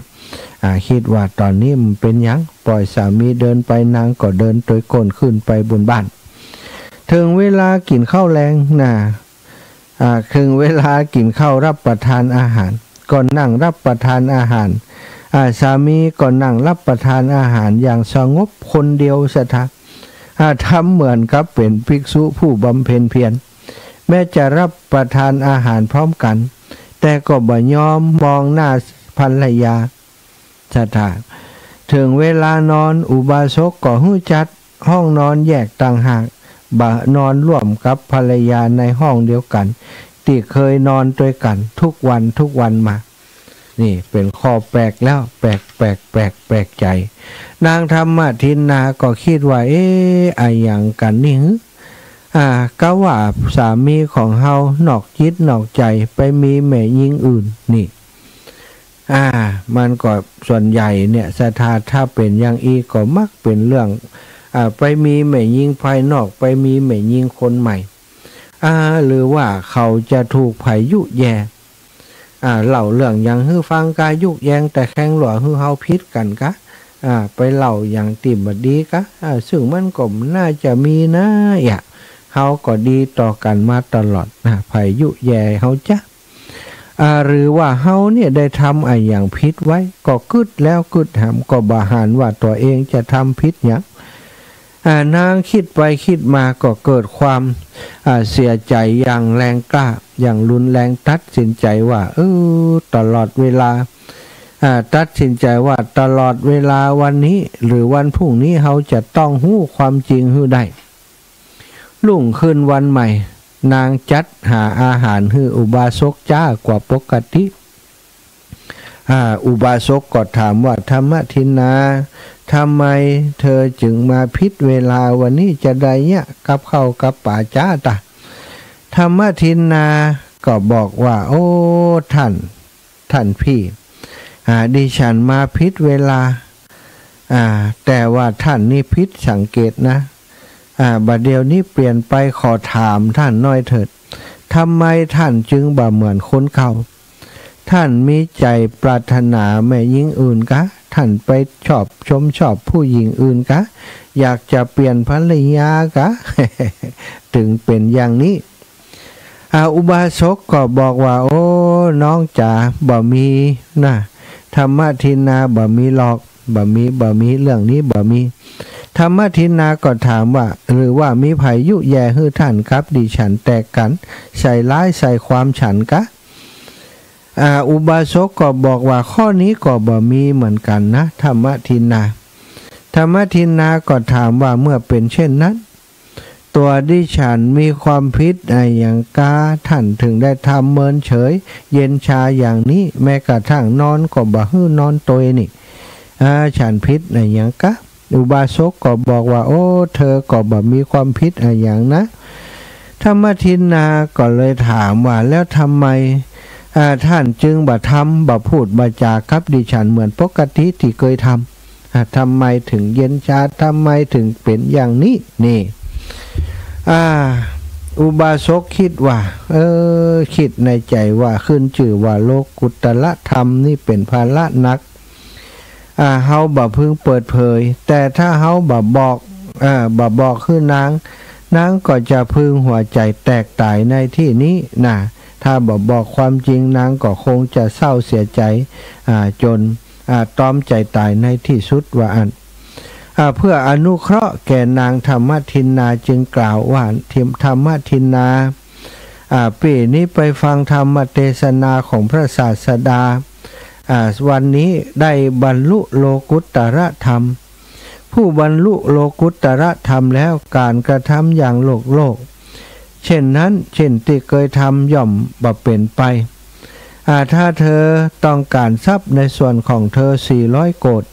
อ่า กึ๊ดว่าต๋อนนี้มันเป๋นหยัง ป่อยสามีเดินไป นางก็เดินตวยก้นขึ้นไปบนบ้าน เถิงเวลากิ๋นข้าวแลงนะ อ่า เถิงเวลากิ๋นข้าวรับประทานอาหาร ก็นั่งรับประทานอาหาร อ่า สามีก็นั่งรับประทานอาหารอย่างสงบคนเดียว ศรัทธา อ่า ทำเหมือนกับเป๋นภิกษุผู้บำเพ็ญเพียร แม้จะรับประทานอาหารพร้อมกั๋น แต่ก็บ่ยอมมองหน้าภรรยา ศรัทธา เถิงเวลานอน อุบาสกก็หื้อจัดห้องนอนแยกต่างหาก บ่นอนร่วมกับภรรยาในห้องเดียวกั๋น ตี้เกยนอนตวยกั๋นทุกวันทุกวันมา นี่เป๋นข้อแปลกแล้ว แปลก แปลก แปลก แปลกใจ๋ นางธรรมทินนาก็กึ๊ดว่า เอ๊ะ อะหยังกั๋นนี่หือ อ่า กาว่าสามีของเฮานอกจิตนอกใจ๋ไปมีแม่ญิงอื่นนี่ อ่า มันก็ส่วนใหญ่เนี่ย ศรัทธา ถ้าเป๋นอย่างอี้ก็มักเป๋นเรื่อง อ่า ไปมีแม่ญิงภายนอก ไปมีแม่ญิงคนใหม่ อ่า หรือว่าเขาจะถูกใผยุแย่ อ่า เล่าเรื่องหยังหื้อฟังกา ยุแยงตะแคงหลัวหื้อเฮาผิดกั๋นกา อ่า ไปเล่าอย่างตี้บ่ดีกา อ่า ซึ่งมันก็น่าจะมีนะ เยียะ เฮาก็ดีต่อกั๋นมาตลอดนะ ใผยุแย่เฮาจ๊ะ อ่า หรือว่าเฮาเนี่ยได้ทำอะหยังผิดไว้ ก็กึ๊ดแล้วกึ๊ดหำ ก็บ่หันว่าตั๋วเองจะทำผิดหยัง อ่า นางกึ๊ดไปกึ๊ดมาก็เกิดความ อ่า เสียใจ๋อย่างแรงกล้า อย่างรุนแรง ตัดสินใจ๋ว่า เออ ตลอดเวลา อ่า ตัดสินใจ๋ว่าตลอดเวลาวันนี้หรือวันพรุ่งนี้ เฮาจะต้องฮู้ความจริงหื้อได้ รุ่งขึ้นวันใหม่ นางจัดหาอาหารหื้ออุบาสกจ๊ากว่าปกติ อ่า อุบาสกก็ถามว่า ธรรมทินนา ทำไมเธอจึงมาผิดเวลาวันนี้ จะได้เยียะกับข้าวกับป๋าจ๊าตะ ธรรมทินนาก็บอกว่า โอ้ ท่าน ท่านพี่ อ่า ดิฉันมาผิดเวลา อ่า แต่ว่าท่านนี่ผิดสังเกตนะ อ่า บ่าเดี่ยวนี้เปลี่ยนไป ขอถามท่านหน่อยเถิด ทำไมท่านจึงบ่เหมือนคนเก่า ท่านมีใจ๋ปรารถนาแม่ญิงอื่นกา ท่านไปชอบชมชอบผู้หญิงอื่นกา อยากจะเปลี่ยนภรรยากา จึงเป๋นอย่างนี้ อ่า อุบาสกก็บอกว่า โอ้ น้องจ๋า บ่มีนะ ธรรมทินนา บ่มีหรอก บ่มี บ่มี เรื่องนี้บ่มี ธรรมทินนาก็ถามว่า หรือว่ามีใผยุแย่หื้อท่านกับดิฉันแตกกั๋น ใส่ร้ายใส่ความฉันกา อ่า อุบาสกก็บอกว่า ข้อนี้ก็บ่มีเหมือนกั๋นนะ ธรรมทินนา ธรรมทินนาก็ถามว่า เมื่อเป๋นเช่นนั้น ตั๋วดิฉันมีความผิดอะหยังกา ท่านถึงได้ทำเมินเฉย เย็นชาอย่างนี้ แม้กระทั่งนอนก็บ่หื้อนอนตวยนี่ อ่า ฉันผิดอะหยังกา อุบาสกก็บอกว่า โอ้ เธอก็บ่มีความผิดอะหยังนะ ธรรมทินนาก็เลยถามว่า แล้วทำไม อ่า ท่านจึงบ่ทำ บ่พูด บ่จากับดิฉันเหมือนปกติตี้เกยทำ อ่า ทำไมถึงเย็นชา ทำไมถึงเป๋นอย่างนี้ นี่ อ่า อุบาสกกึ๊ดว่า เออ กึ๊ดในใจ๋ว่า ขึ้นจื้อว่าโลกุตตรธรรมนี่เป๋นภาระหนัก อ่า เฮาบ่พึงเปิดเผย แต่ถ้าเฮาบ่บอก อ่า บ่บอกหื้อนาง นางก็จะพึงหัวใจ๋แตกต๋ายในตี้นี้นะ ถ้าบ่บอกความจริง นางก็คงจะเศร้าเสียใจ๋ อ่า จ๋น อ่า ตรอมใจ๋ต๋ายในตี้สุด ว่าอั้น อ่า เพื่ออนุเคราะห์แก่นาง ธรรมทินนาจึงกล่าวว่า ธรรมทินนา อ่า ปี้นี้ไปฟังธรรมเตสนาของพระศาสดา อ่า วันนี้ได้บรรลุโลกุตตรธรรม ผู้บรรลุโลกุตตรธรรมแล้ว ก๋านกระทำอย่างโลกโลก เช่นนั้น เช่นตี้เกยทำย่อมบ่เป๋นไป อ่า ถ้าเธอต้องก๋านทรัพย์ในส่วนของเธอสี่ร้อยโกฏ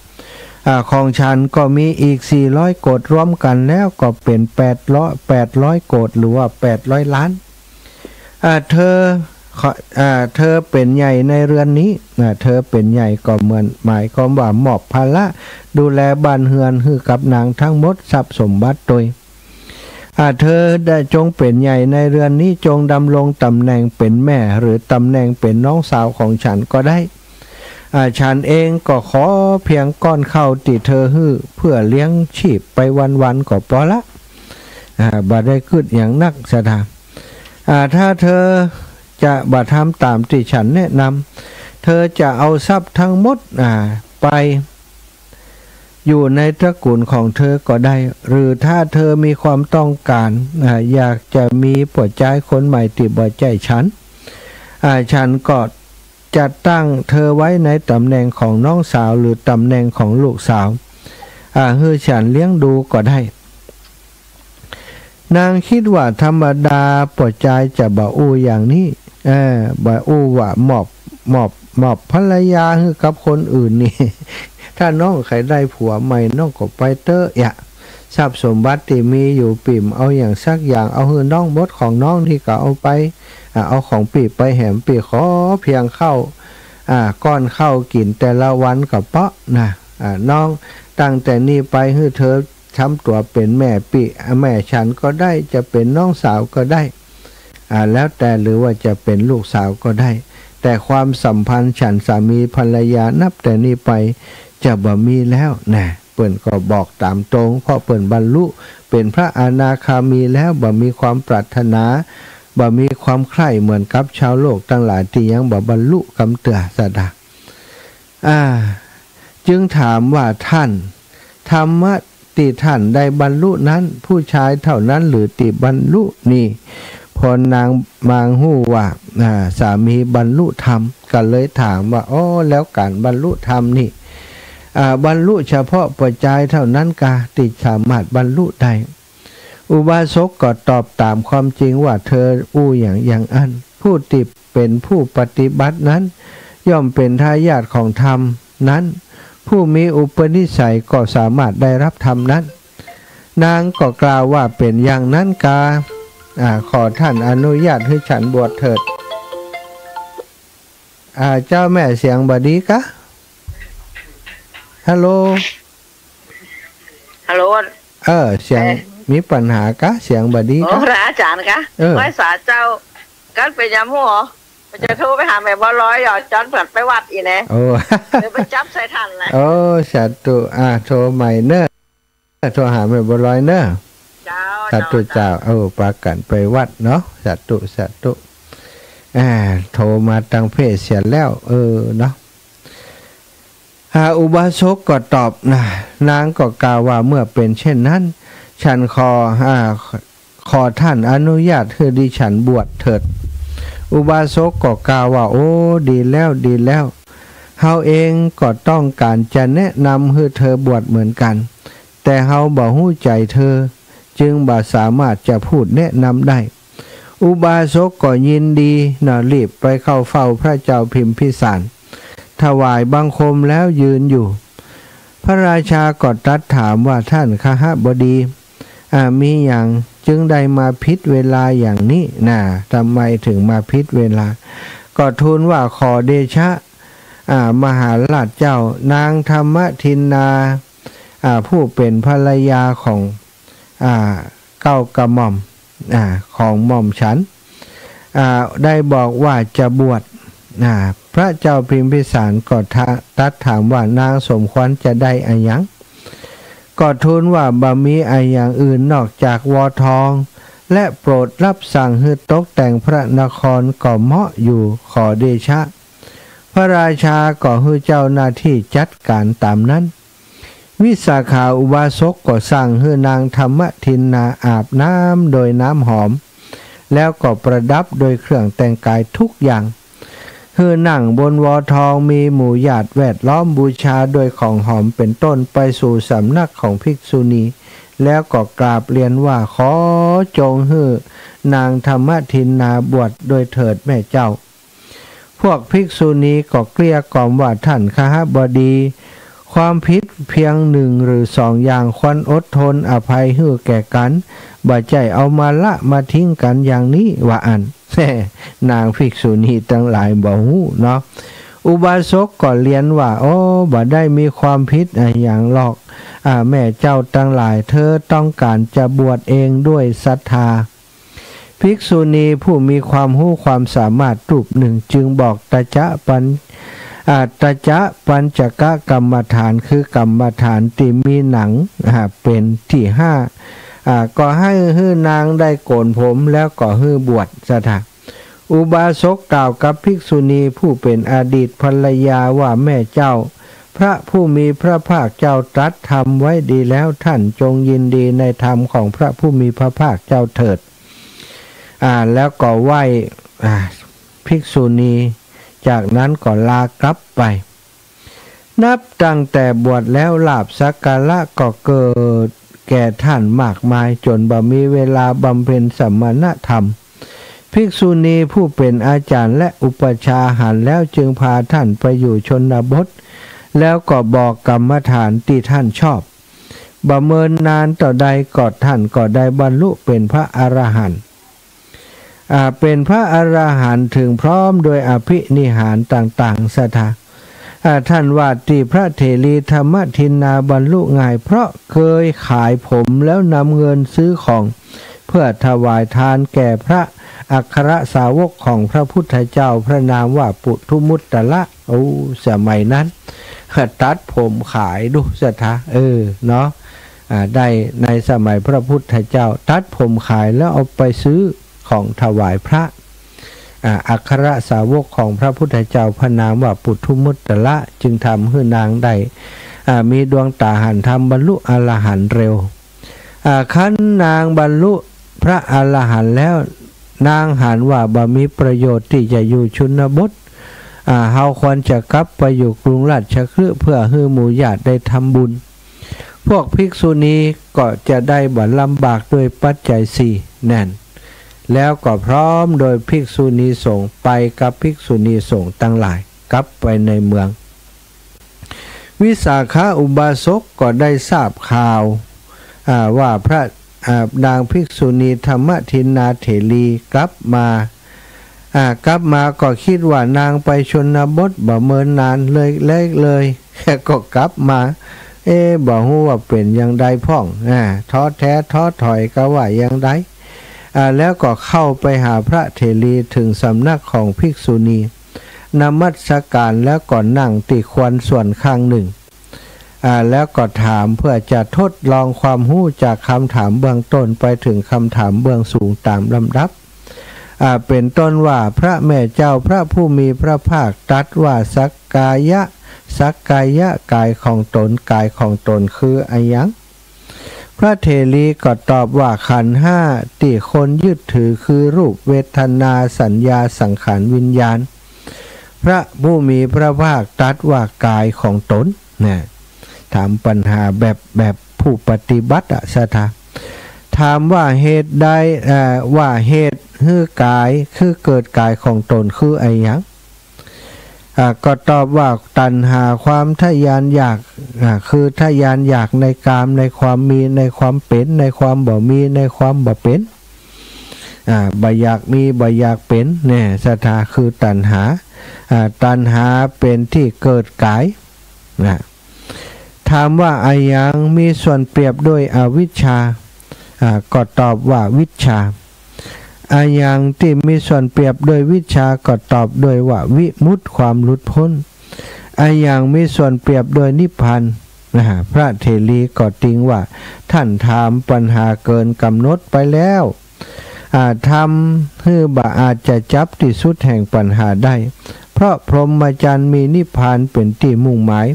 อ่า ของฉันก็มีอีกสี่ร้อยโกฏ รวมกั๋นแล้วก็เป๋นแปดร้อย แปดร้อยโกฏ หรือว่าแปดร้อยล้าน อ่า เธอขอ อ่า เธอเป๋นใหญ่ในเรือนนี้ อ่า เธอเป๋นใหญ่ก็เหมือนหมายความว่ามอบภาระดูแลบ้านเฮือนหื้อกับนางทั้งหมด ทรัพย์สมบัติตวย อ่า เธอได้จงเป๋นใหญ่ในเรือนนี้ จงดำรงต๋ำแหน่งเป๋นแม่ หรือต๋ำแหน่งเป๋นน้องสาวของฉันก็ได้ อ่า ฉันเองก็ขอเพียงก้อนข้าวตี้เธอหื้อ เพื่อเลี้ยงชีพไปวันๆ ก็ปอละ อ่า บ่ได้กึ๊ดหยังนักศรัทธา อ่า ถ้าเธอจะบ่ทำต๋ามตี้ฉันแนะนำ เธอจะเอาทรัพย์ทั้งหมด อ่า ไป อยู่ในตระกูลของเธอก็ได้ หรือถ้าเธอมีความต้องก๋าน อ่า อยากจะมีป้อจายคนใหม่ตี้บ่ใจ้ฉัน อ่า ฉันก็จะตั้งเธอไว้ในต๋ำแหน่งของน้องสาว หรือต๋ำแหน่งของลูกสาว อ่า หื้อฉันเลี้ยงดูก็ได้ นางกึ๊ดว่าธรรมดาป้อจายจะบ่อู้อย่างนี้ เออ บ่อู้ว่ามอบ มอบ มอบภรรยาหื้อกับคนอื่นนี่ ถ้าน้องใค่ได้ผัวใหม่ น้องก็ไปเต๊อะ เยียะ ทรัพย์สมบัติตี้มีอยู่ ปี้บ่เอาหยังสักอย่าง เอาหื้อน้องหมด ของน้องนี่ก็เอาไป อ่า เอาของปี้ไปแหม ปี้ขอเพียงข้าว อ่า ก้อนข้าวกิ๋นแต่ละวันก็ปอนะ อ่า น้อง ตั้งแต่นี้ไปหื้อเธอ ทำตั๋วเป๋นแม่ปี้ แม่ฉันก็ได้ จะเป๋นน้องสาวก็ได้ อ่า แล้วแต่ หรือว่าจะเป๋นลูกสาวก็ได้ แต่ความสัมพันธ์ฉันสามีภรรยานับแต่นี้ไป จะบ่มีแล้วนะ เปิ้นก็บอกต๋ามตรง เพราะเปิ้นบรรลุเป๋นพระอนาคามีแล้ว บ่มีความปรารถนา บ่มีความใคร่เหมือนกับชาวโลกตังหลายตี้ยังบ่บรรลุกำเตื้อสะดา อ่า จึงถามว่า ท่าน ธรรมะตี้ท่านได้บรรลุนั้น ผู้ชายเต้านั้นหรือตี้บรรลุนี่ พอนางมางฮู้ว่า อ่า สามีบรรลุธรรม ก็เลยถามว่า อ้อ แล้วก๋านบรรลุธรรมนี่ อ่า บรรลุเฉพาะป้อจายเต้านั้นกา ตี้สามารถบรรลุได้ อุบาสกก็ตอบต๋ามความจริงว่า เธออู้หยังอย่างอั้น ผู้ตี้เป๋นผู้ปฏิบัตินั้น ย่อมเป๋นทายาทของธรรมนั้น ผู้มีอุปนิสัยก็สามารถได้รับธรรมนั้น นางก็กล่าวว่า เป๋นอย่างนั้นกา อ่า ขอท่านอนุญาตหื้อฉันบวชเถิด อ่า เจ้าแม่เสียงบ่ดีกา ฮัลโหล ฮัลโหล เออ เสียง เอ่อ มีปัญหากา เสียงบ่ดีกา โอ้ พระอาจารย์กา เออ ไหว้สาเจ้า กั๋นเป๋นยามหัว จะโทรไปหาแม่บัวลอย หยอดจอนเปิ้นไปวัดอีกแน่ โอ้ เดี๋ยวไปจับใส่ท่านนะ โอ้ สาธุ อ่า โทรใหม่เน้อ โทรหาแม่บัวลอยเน้อ เจ้า สาธุ เจ้า เจ้า เจ้า เออ ปากั๋นไปวัดเนาะ สาธุ สาธุ อ่า โทรมาตางเพจเสียแล้ว เออ เนาะ อ่า อุบาสกก็ตอบนะ นางก็กล่าวว่า เมื่อเป๋นเช่นนั้น ฉันขอ อ่า ขอท่านอนุญาตหื้อดิฉันบวชเถิด อุบาสกก็กล่าวว่า โอ้ ดีแล้ว ดีแล้ว เฮาเองก็ต้องก๋านจะแนะนำหื้อเธอบวชเหมือนกั๋น แต่เฮาบ่ฮู้ใจ๋เธอ จึงบ่สามารถจะพูดแนะนำได้ อุบาสกก็ยินดีนะ รีบไปเข้าเฝ้าพระเจ้าพิมพิสาร ถวายบังคมแล้วยืนอยู่ พระราชาก็ตรัสถามว่า ท่านคหบดี อ่า มีหยังจึงได้มาผิดเวลาอย่างนี้นะ ทำไมถึงมาผิดเวลา ก็ทูลว่า ขอเดชะ อ่า มหาราชเจ้า นางธรรมทินนา อ่า ผู้เป๋นภรรยาของ อ่า เกล้ากระหม่อม อ่า ของหม่อมฉัน อ่า ได้บอกว่าจะบวช อ่า พระเจ้าพิมพิสารก็ตรัสถามว่า นางสมควรจะได้อะหยัง ก็ทูลว่า บ่มีอะหยังอื่นนอกจากวอทอง และโปรดรับสั่งหื้อตกแต่งพระนครก็เหมาะอยู่ ขอเดชะ พระราชาก็หื้อเจ้าหน้าตี้จัดก๋านต๋ามนั้น วิสาขาอุบาสกก็สั่งหื้อนางธรรมทินนาอาบน้ำโดยน้ำหอม แล้วก็ประดับโดยเครื่องแต่งกายทุกอย่าง หื้อนั่งบนวอทอง มีหมู่ญาติแวดล้อมบูชาโดยของหอมเป๋นต้น ไปสู่สำนักของภิกษุณี แล้วก็กราบเรียนว่า ขอจงหื้อนางธรรมทินนาบวชโดยเถิดแม่เจ้า พวกภิกษุณีก็เกลี้ยกล่อมว่า ท่านคหบดี ความผิดเพียงหนึ่งหรือสองอย่างควรอดทนอภัยหื้อแก่กั๋น บ่ใจ้เอามาละมาทิ้งกั๋นอย่างนี้ ว่าอั้น นางภิกษุณีตังหลายบ่ฮู้เนาะ อุบาสกก็เรียนว่า โอ้ บ่ได้มีความผิดอะหยังหรอก อ่า แม่เจ้าตังหลาย เธอต้องก๋านจะบวชเองด้วยศรัทธา ภิกษุณีผู้มีความฮู้ความสามารถรูปหนึ่งจึงบอกตจะปัญ อ่า ตจะปัญจกกรรมฐาน คือกรรมฐานตี้มีหนัง อ่า เป๋นตี้ห้า อ่า ก็หื้อ หื้อนางได้โก๋นผมแล้วก็หื้อบวชซะเถาะ อุบาสกกล่าวกับภิกษุณีผู้เป๋นอดีตภรรยาว่า แม่เจ้า พระผู้มีพระภาคเจ้าตรัสธรรมไว้ดีแล้ว ท่านจงยินดีในธรรมของพระผู้มีพระภาคเจ้าเถิด อ่า แล้วก็ไหว้ อ่า ภิกษุณี จากนั้นก็ลากลับไป นับตั้งแต่บวชแล้วลาภสักการะก็เกิดแก่ท่านมากมาย จนบ่มีเวลาบำเพ็ญสมณธรรม ภิกษุณีผู้เป๋นอาจารย์และอุปัชฌาย์หันแล้วจึงพาท่านไปอยู่ชนบท แล้วก็บอกกรรมฐานตี้ท่านชอบ บ่เมินนานเต้าใดก็ท่านก็ได้บรรลุเป๋นพระอรหันต์ อ่า เป๋นพระอรหันต์เถิงพร้อมโดยอภินิหารต่างๆ สะเถาะ อ่า ท่านว่าตี้พระเถรีธรรมทินนาบรรลุง่าย เพราะเคยขายผมแล้วนำเงินซื้อของ เพื่อถวายทานแก่พระอัครสาวกของพระพุทธเจ้า พระนามว่าปุถุมุตตะละ โอ้ สมัยนั้น ตัดผมขายดูศรัทธา เออ เนาะ อ่า ได้ในสมัยพระพุทธเจ้า ตัดผมขายแล้วเอาไปซื้อของถวายพระ อ่า อัครสาวกของพระพุทธเจ้าพระนามว่าปุถุมุตตระ จึงทำหื้อนางได้ อ่า มีดวงต๋าหันธรรมบรรลุอรหันต์เร็ว อ่า คันนางบรรลุพระอรหันต์แล้ว นางหันว่าบ่มีประโยชน์ตี้จะอยู่ชนบท อ่า เฮาควรจะกลับไปอยู่กรุงราชคฤห์เพื่อหื้อหมู่ญาติได้ทำบุญ พวกภิกษุณีก็จะได้บ่ลำบากด้วยปัจจัยสี่ แน่น แล้วก็พร้อมโดยภิกษุณีสงฆ์ ไปกับภิกษุณีสงฆ์ตังหลาย กลับไปในเมือง วิสาขาอุบาสกก็ได้ทราบข่าว อ่า ว่าพระ อ่า นางภิกษุณีธรรมทินนาเถรีกลับมา อ่า กลับมาก็กึ๊ดว่านางไปชนบทบ่เมินนานเลย เลย เลย ก็กลับมา เอ๊ะ บ่ฮู้ว่าเป๋นอย่างใดพ่อง อ่า ท้อแท้ท้อถอยกาว่าอย่างใด อ่า แล้วก็เข้าไปหาพระเถรีถึงสำนักของภิกษุณี นมัสการแล้วก็นั่งตี้ควรส่วนข้างหนึ่ง อ่า แล้วก็ถามเพื่อจะทดลองความฮู้จากคำถามเบื้องต้นไปถึงคำถามเบื้องสูงต๋ามลำดับ อ่า เป๋นต้นว่า พระแม่เจ้าพระผู้มีพระภาคตรัสว่าสักกายะ สักกายะกายของต๋น กายของต๋นคืออะหยัง พระเถรีก็ตอบว่าขันธ์ห้าตี้คนยึดถือคือรูป เวทนา สัญญา สังขาร วิญญาณ พระผู้มีพระภาคตรัสว่ากายของต๋น นะ ถามปัญหาแบบ แบบผู้ปฏิบัติอะศรัทธา ถามว่าเหตุใด เอ่อ ว่าเหตุหื้อกายคือเกิดกายของต๋นคืออะหยัง อ่า ก็ตอบว่าตัณหาความทะยานอยาก อ่า คือทะยานอยากในกาม ในความมี ในความเป๋น ในความบ่มี ในความบ่เป๋น อ่า บ่อยากมี บ่อยากเป๋น เนี่ย ศรัทธา คือตัณหา อ่า ตัณหาเป๋นตี้เกิดกาย นะ ถามว่าอะหยังมีส่วนเปรียบด้วยอวิชชา อ่า ก็ตอบว่าวิชชา อะหยังตี้มีส่วนเปรียบด้วยวิชชา ก็ตอบด้วยว่าวิมุตติ ความหลุดพ้น อะหยังมีส่วนเปรียบด้วยนิพพาน นะ พระเถรีก็ติงว่า ท่านถามปัญหาเกินก๋ำหนดไปแล้ว อ่า ธรรมหื้อบ่อาจจะจับตี้สุดแห่งปัญหาได้ เพราะพรหมจรรย์มีนิพพานเป๋นตี้มุ่งหมาย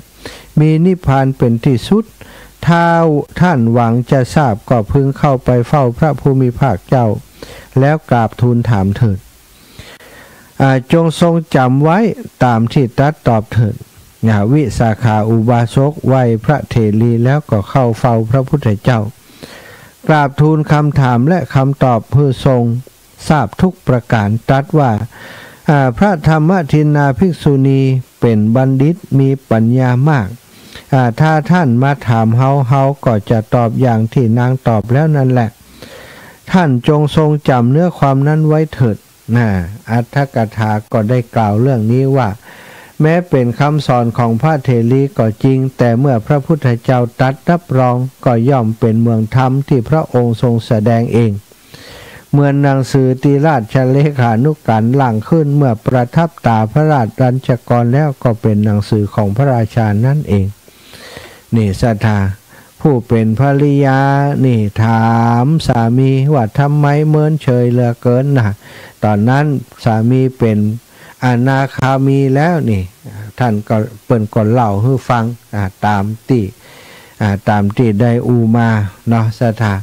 มีนิพพานเป๋นตี้สุด ถ้าท่านหวังจะทราบก็พึงเข้าไปเฝ้าพระผู้มีพระภาคเจ้า แล้วกราบทูลถามเถิด อ่า จงทรงจ๋ำไว้ต๋ามตี้ตรัสตอบเถิด อ่า วิสาขาอุบาสกไหว้พระเถรีแล้วก็เข้าเฝ้าพระพุทธเจ้า กราบทูลคำถามและคำตอบหื้อทรงทราบทุกประก๋าน ตรัสว่า อ่า พระธรรมทินนาภิกษุณีเป๋นบัณฑิตมีปัญญามาก อ่า ถ้าท่านมาถามเฮา เฮาก็จะตอบอย่างตี้นางตอบแล้วนั้นแหละ ท่านจงทรงจ๋ำเนื้อความนั้นไว้เถิด นะ อัตถกถาก็ได้กล่าวเรื่องนี้ว่า แม้เป๋นคำสอนของพระเถรีก็จริง แต่เมื่อพระพุทธเจ้าตรัสรับรอง ก็ย่อมเป๋นเหมือนธรรมตี้พระองค์ทรงแสดงเอง เหมือนหนังสือตี้ราชเลขานุการหลั่งขึ้นเมื่อประทับต๋าพระราชรัญจกรแล้ว ก็เป๋นหนังสือของพระราชานั้นเอง นี่ศรัทธา ผู้เป๋นภริยานี่ถามสามีว่าทำไมเมินเฉยเหลือเกินนะ ต๋อนนั้นสามีเป๋นอนาคามีแล้วนี่ ท่านก็ เปิ้นก็เล่าหื้อฟัง อ่า ต๋ามตี้ อ่า ต๋ามตี้ได้อู้มาเนาะศรัทธา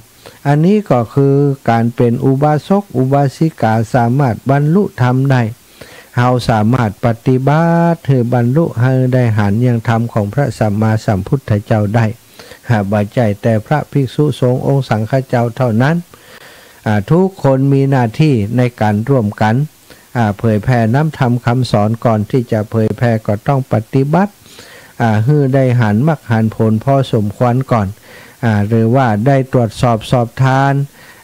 อันนี้ก็คือก๋านเป๋นอุบาสกอุบาสิกาสามารถบรรลุธรรมได้ เฮาสามารถปฏิบัติหื้อบรรลุหื้อได้หันอย่างธรรมของพระสัมมาสัมพุทธเจ้าได้ หากบ่ใจ้แต่พระภิกษุสงฆ์องค์สังฆเจ้าเท่านั้น อ่า ทุกคนมีหน้าตี้ในก๋านร่วมกั๋น อ่า เผยแผ่นำธรรมคำสอน ก่อนตี้จะเผยแผ่ก็ต้องปฏิบัติ อ่า หื้อได้หันมรรคหันผลพอสมควรก่อน อ่า หรือว่าได้ตรวจสอบสอบทาน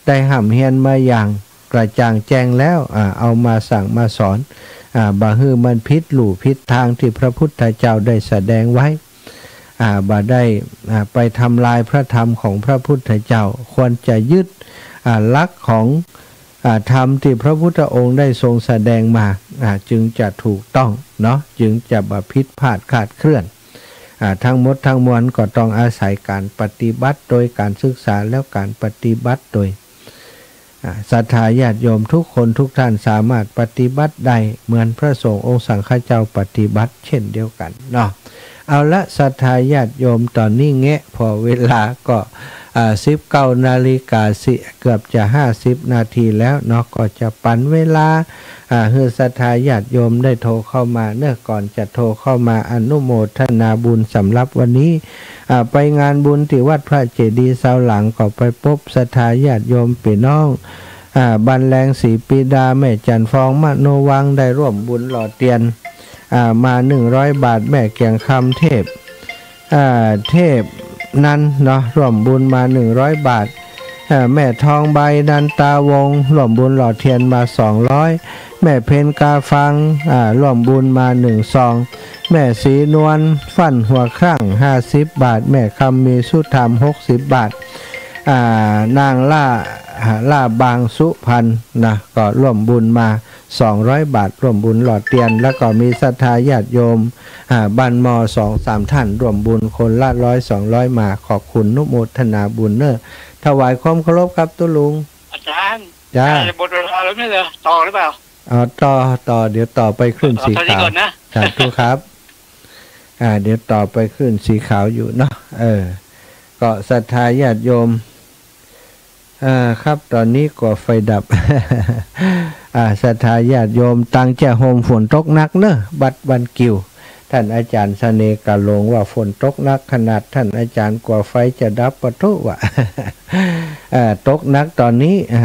ได้ฮ่ำเฮียนมาอย่างกระจ่างแจ้งแล้ว อ่า เอามาสั่งมาสอน อ่า บ่หื้อมันผิดลู่ผิดตางตี้พระพุทธเจ้าได้แสดงไว้ อ่า บ่ได้ อ่า ไปทำลายพระธรรมของพระพุทธเจ้า ควรจะยึด อ่า หลักของ อ่า ธรรมตี้พระพุทธองค์ได้ทรงแสดงมา อ่า จึงจะถูกต้องเนาะ จึงจะบ่ผิดพลาดคลาดเคลื่อน อ่า ทั้งหมดทั้งมวลก็ต้องอาศัยก๋านปฏิบัติโดยก๋านศึกษา แล้วก๋านปฏิบัติโดย อ่า ศรัทธาญาติโยมทุกคนทุกท่านสามารถปฏิบัติได้เหมือนพระสงฆ์องค์สังฆเจ้าปฏิบัติเช่นเดียวกั๋นเนาะ เอาละ ศรัทธาญาติโยม ต๋อนนี้แงะ ผ่อเวลาก็ อ่า สิบเก้านาฬิกา สิ เกือบจะห้าสิบนาทีแล้วเนาะ ก็จะปั๋นเวลา อ่า หื้อศรัทธาญาติโยมได้โทรเข้ามาเนาะ ก่อนจะโทรเข้ามาอนุโมทนาบุญสำหรับวันนี้ อ่า ไปงานบุญตี้วัดพระเจดีย์ซาวหลาง ก็ไปปบศรัทธาญาติโยมปี้น้อง อ่า บ้านแหลงศรีปีดา แม่จันทร์ฟอง มโนวัง ได้ร่วมบุญหล่อเตียน อ่า มาหนึ่งร้อยบาท แม่แก่งคำ เทพ อ่า เทพนันท์เนาะ ร่วมบุญมาหนึ่งร้อยบาท อ่า แม่ทองใบ นันตาวงศ์ ร่วมบุญหล่อเตียนมาสองร้อย แม่เพ็ญกาฟัง อ่า ร่วมบุญมาหนึ่งซอง แม่ศรีนวล ฟั่นหัวครั่ง ห้าสิบบาท แม่คำมี สุธรรม หกสิบบาท อ่า นางล่า อ่า ล่าบางสุพรรณนะ ก็ร่วมบุญมาสองร้อยบาท ร่วมบุญหล่อเตียน แล้วก็มีศรัทธาญาติโยม อ่า บ้านหม้อสองสามท่าน ร่วมบุญคนละร้อยสองร้อยมา ขอบคุณอนุโมทนาบุญเนาะ ถวายความเคารพครับตุ๊ลุง อาจารย์ จ้า จะหมดเวลาแล้วไม่เหรอ ต่อหรือเปล่า อ๋อ ต่อ ต่อ เดี๋ยวต่อไปคลื่นสีขาว ต่อเท่านี้ก่อนนะ สาธุครับ อ่า เดี๋ยวต่อไปคลื่นสีขาวอยู่เนาะ เออ ก็ศรัทธาญาติโยม อ่า ครับ ต๋อนนี้ก็ไฟดับ อ่า ศรัทธาญาติโยม ตังแจ้ห่ม ฝนตกหนักเนาะ บัดบ้านกิ่ว ท่านอาจารย์เสน่ห์กาหลงว่าฝนตกหนักขนาด ท่านอาจารย์กั๋วไฟจะดับปะทุวะ อ่า ตกหนักต๋อนนี้ อ่า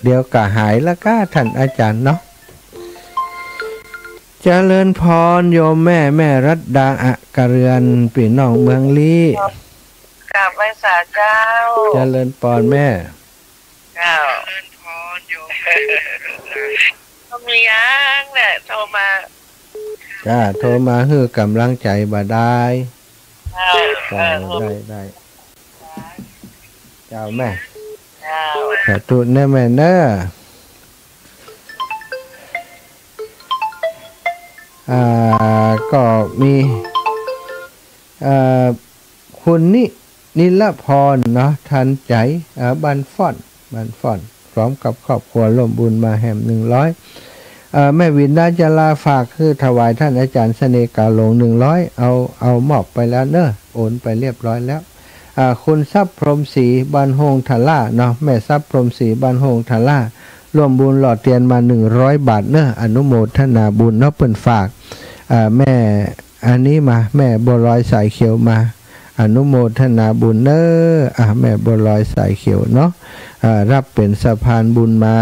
เดี๋ยวก็หายละก้า ท่านอาจารย์เนาะ เจริญพรโยมแม่ แม่รัตดา อะกะเรือน ปี้น้องเมืองลี้ กราบไหว้สาเจ้า เจริญพรแม่ เจ้า ก็มีอย่างเนี่ย โทรมา จ้า โทรมาหื้อก๋ำลังใจ๋บ่าดาย เจ้า จ้า เออ ได้ ได้ เจ้าแม่ เจ้า สาธุเนาะแม่เนาะ อ่า ก็มี เอ่อ คุณนิ นิรพรเนาะ ทันใจ๋ อ่า บ้านฟ้อน บ้านฟ้อน พร้อมกับครอบครัวร่วมบุญมาแหมหนึ่งร้อย เอ่อ แม่วินดาจาราฝากหื้อถวายท่านอาจารย์เสน่ห์กาหลงหนึ่งร้อย เอา เอามอบไปแล้วเนาะ โอนไปเรียบร้อยแล้ว อ่า คุณทรัพย์พรหมศรี บ้านโฮงทะล่าเนาะ แม่ทรัพย์พรหมศรี บ้านโฮงทะล่า ร่วมบุญหล่อเตียนมาหนึ่งร้อยบาทเนาะ อนุโมทนาบุญเนาะ เปิ้นฝาก อ่า แม่ อันนี้มา แม่บัวลอยสายเขียวมา อนุโมทนาบุญเนาะ อ่ะ แม่บัวลอยสายเขียวเนาะ อ่า ฮับเป๋นสะพานบุญมา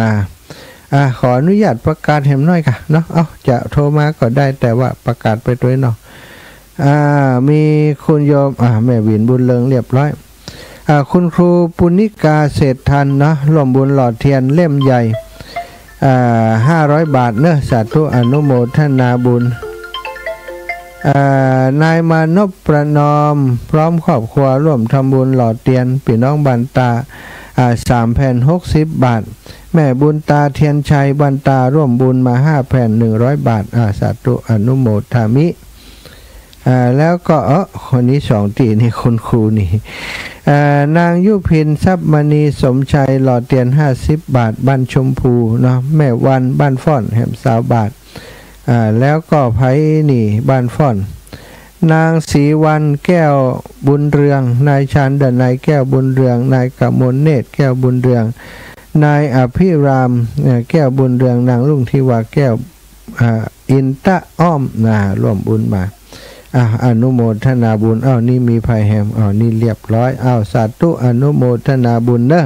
อ่ะ ขออนุญาตประกาศแหมหน้อยก่าเนาะ เอ้า จะโทรมาก็ได้ แต่ว่าประกาศไปตวยเนาะ อ่า มีคุณโยม อ่า แม่วินบุญเรืองเรียบร้อย อ่า คุณครูปุณิกาเศรษฐทันเนาะ ร่วมบุญหล่อเตียนเล่มใหญ่ อ่า ห้าร้อยบาทเนาะ สาธุ อนุโมทนาบุญ อ่า นายมานพประนอม พร้อมครอบครัวร่วมทำบุญหล่อเตียน ปี้น้องบ้านตา อ่า สามแผ่น หกสิบบาท แม่บุญตาเทียนชัย บ้านตา ร่วมบุญมาห้าแผ่น หนึ่งร้อยบาท อ่า สาธุ อนุโมทามิ อ่า แล้วก็ เอ้อ คนนี้สองตี้นี่ คุณครูนี่ อ่า นางยุพิน ทรัพย์มณี สมชัย หล่อเตียน ห้าสิบบาท บ้านชมพูเนาะ แม่วัน บ้านฟ้อน แหมซาวบาท อ่า แล้วก็ใผนี่ บ้านฟ้อน นางศรีวรรณ แก้วบุญเรือง นายชาญดนัย แก้วบุญเรือง นายกมลเนตร แก้วบุญเรือง นายอภิรามย์ เอ่อ แก้วบุญเรือง นางรุ่งทิวา แก้ว อ่า อินตะอ้อม นะ ร่วมบุญมา อ่ะ อนุโมทนาบุญ อ้าว นี่มีใผแหม อ้าว นี่เรียบร้อย อ้าว สาธุ อนุโมทนาบุญเนาะ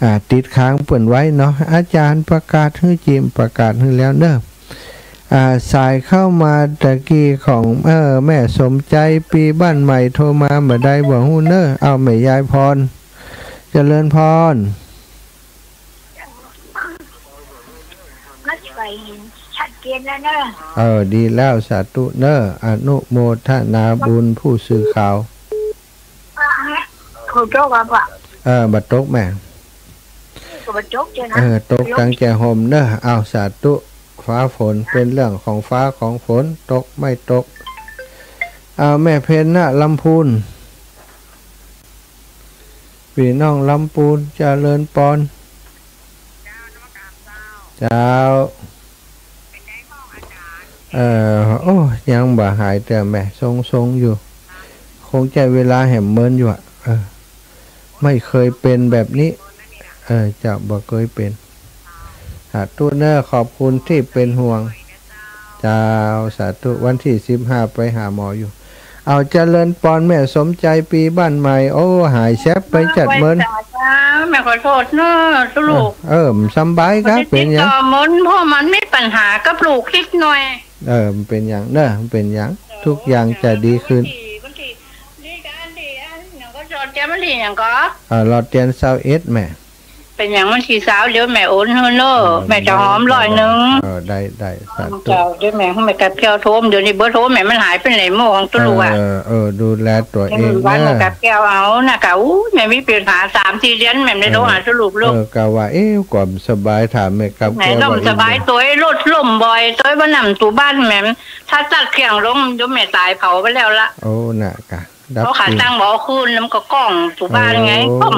อ่า ติดค้างเปิ้นไว้เนาะ อาจารย์ประกาศหื้อจิม ประกาศหื้อแล้วเนาะ อ่า สายเข้ามาตะกี้ของ เออ แม่สมใจ ปีบ้านใหม่ โทรมาบ่าใดบ่ฮู้เนาะ อ้าว แม่ยายพร เจริญพร ก็ไปเห็นชัดเจนแล้วเนอะ เออ ดีแล้ว สาธุเนอะ อนุโมทนาบุญผู้สื่อข่าว เขาเจ้าว่าปะ เออ บ่ตกแม่ ก็บ่ตกเจ้านะ เออ ตกตังแจ้ห่มเนอะ เอา สาธุ ฟ้าฝน เป็นเรื่องของฟ้าของฝน ตกไม่ตก อ่า แม่เพ็ญณลำพูน ปี้น้องลำพูน เจริญปอน เจ้า เอ่อ โอ้ ยังบ่หายเตื้อแม่ ทรงๆ อยู่ คงใจ๊เวลาแหมเมินอยู่อะ เออ ไม่เคยเป็นแบบนี้ เออ เจ้า บ่เกยเป๋น สาธุเน้อ ขอบคุณตี้เป๋นห่วง เจ้า สาธุ วันตี้สิบห้าไปหาหมออยู่ เอา เจริญปอนแม่สมใจ๋ ปี๋บ้านใหม่ โอ้ หายแซบไปจัดเมิน เจ้า แม่ขอโต้ษเน้อ ตุ๊ลูก เออ บ่สำบายกะ บ่ได้ เป๋นหยัง ติดต่อเมิน เพราะมันมีปัญหากับลูกนิดหน่อย เออ บ่เป๋นหยังเน้อ บ่เป๋นหยัง เออ ทุกอย่างจะดีขึ้น วันตี้ วันตี้ นี่กะอันตี้ อันหยังก็ รอเตียน วันตี้หยังก็ อ่า รอเตียนซาวเอ็ดแม่ เป๋นหยังวันตี้ซาว เดี๋ยวแม่โอนหื้อเน้อ เออ แม่จะหอม ได้ ร้อยหนึ่ง ได้ เออ ได้ ได้ สาธุ เจ้า เดี๋ยวแม่ แม่กับแก้วโทร เดี๋ยวนี้เบอร์โทรแม่มันหายไปไหนหมด ตุ๊ลูกอะ เออ เออ ดูแลตั๋วเอง วัน เน้อ แม่กับแก้วเอานะกะ อู้ แม่มีปัญหาสามสี่เดือน แม่บ่ได้โทรหาตุ๊ลูก เออ กะว่า เอ๊ะ ความสบาย ถามแม่กับแก้ว ไหนลมสบาย ตั๋วรถล้มบ่อย ตั๋วบ่นำตั๋วบ้านแม่ ถ้าตัดเครื่องลง เดี๋ยวแม่ต๋ายเผาไปแล้วละ โอ้ น่ะกะ ดับ เขาขาตั้งบ่เอาคืน มันก็ก้องตั๋วบ้านไง โอ้ ก้อง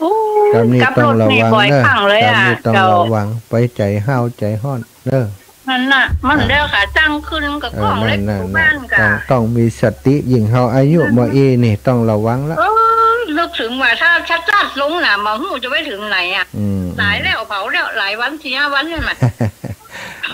อู้ กำนี้ต้องระวังเน้อ กำนี้ต้องระวัง เจ้า ไปใจ๋ฮ้าวใจ๋ฮ้อนเน้อ นั่นน่ะ มัน อ่ะ เดี๋ยวขาตั้งขึ้นก็ เออ ก้อง นั่น เล็ก นั่น อยู่บ้านกะ ต้อง ต้องมีสติ ยิ่งเฮาอายุ อืม บ่อี้นี่ ต้องระวังละ เออ นึกเถิงว่าถ้า ถ้าตัดลงน่ะ บ่ฮู้จะไปเถิงไหนอะ อืม ต๋ายแล้ว เผาแล้ว หลายวัน สี่ห้าวันนั่นน่ะ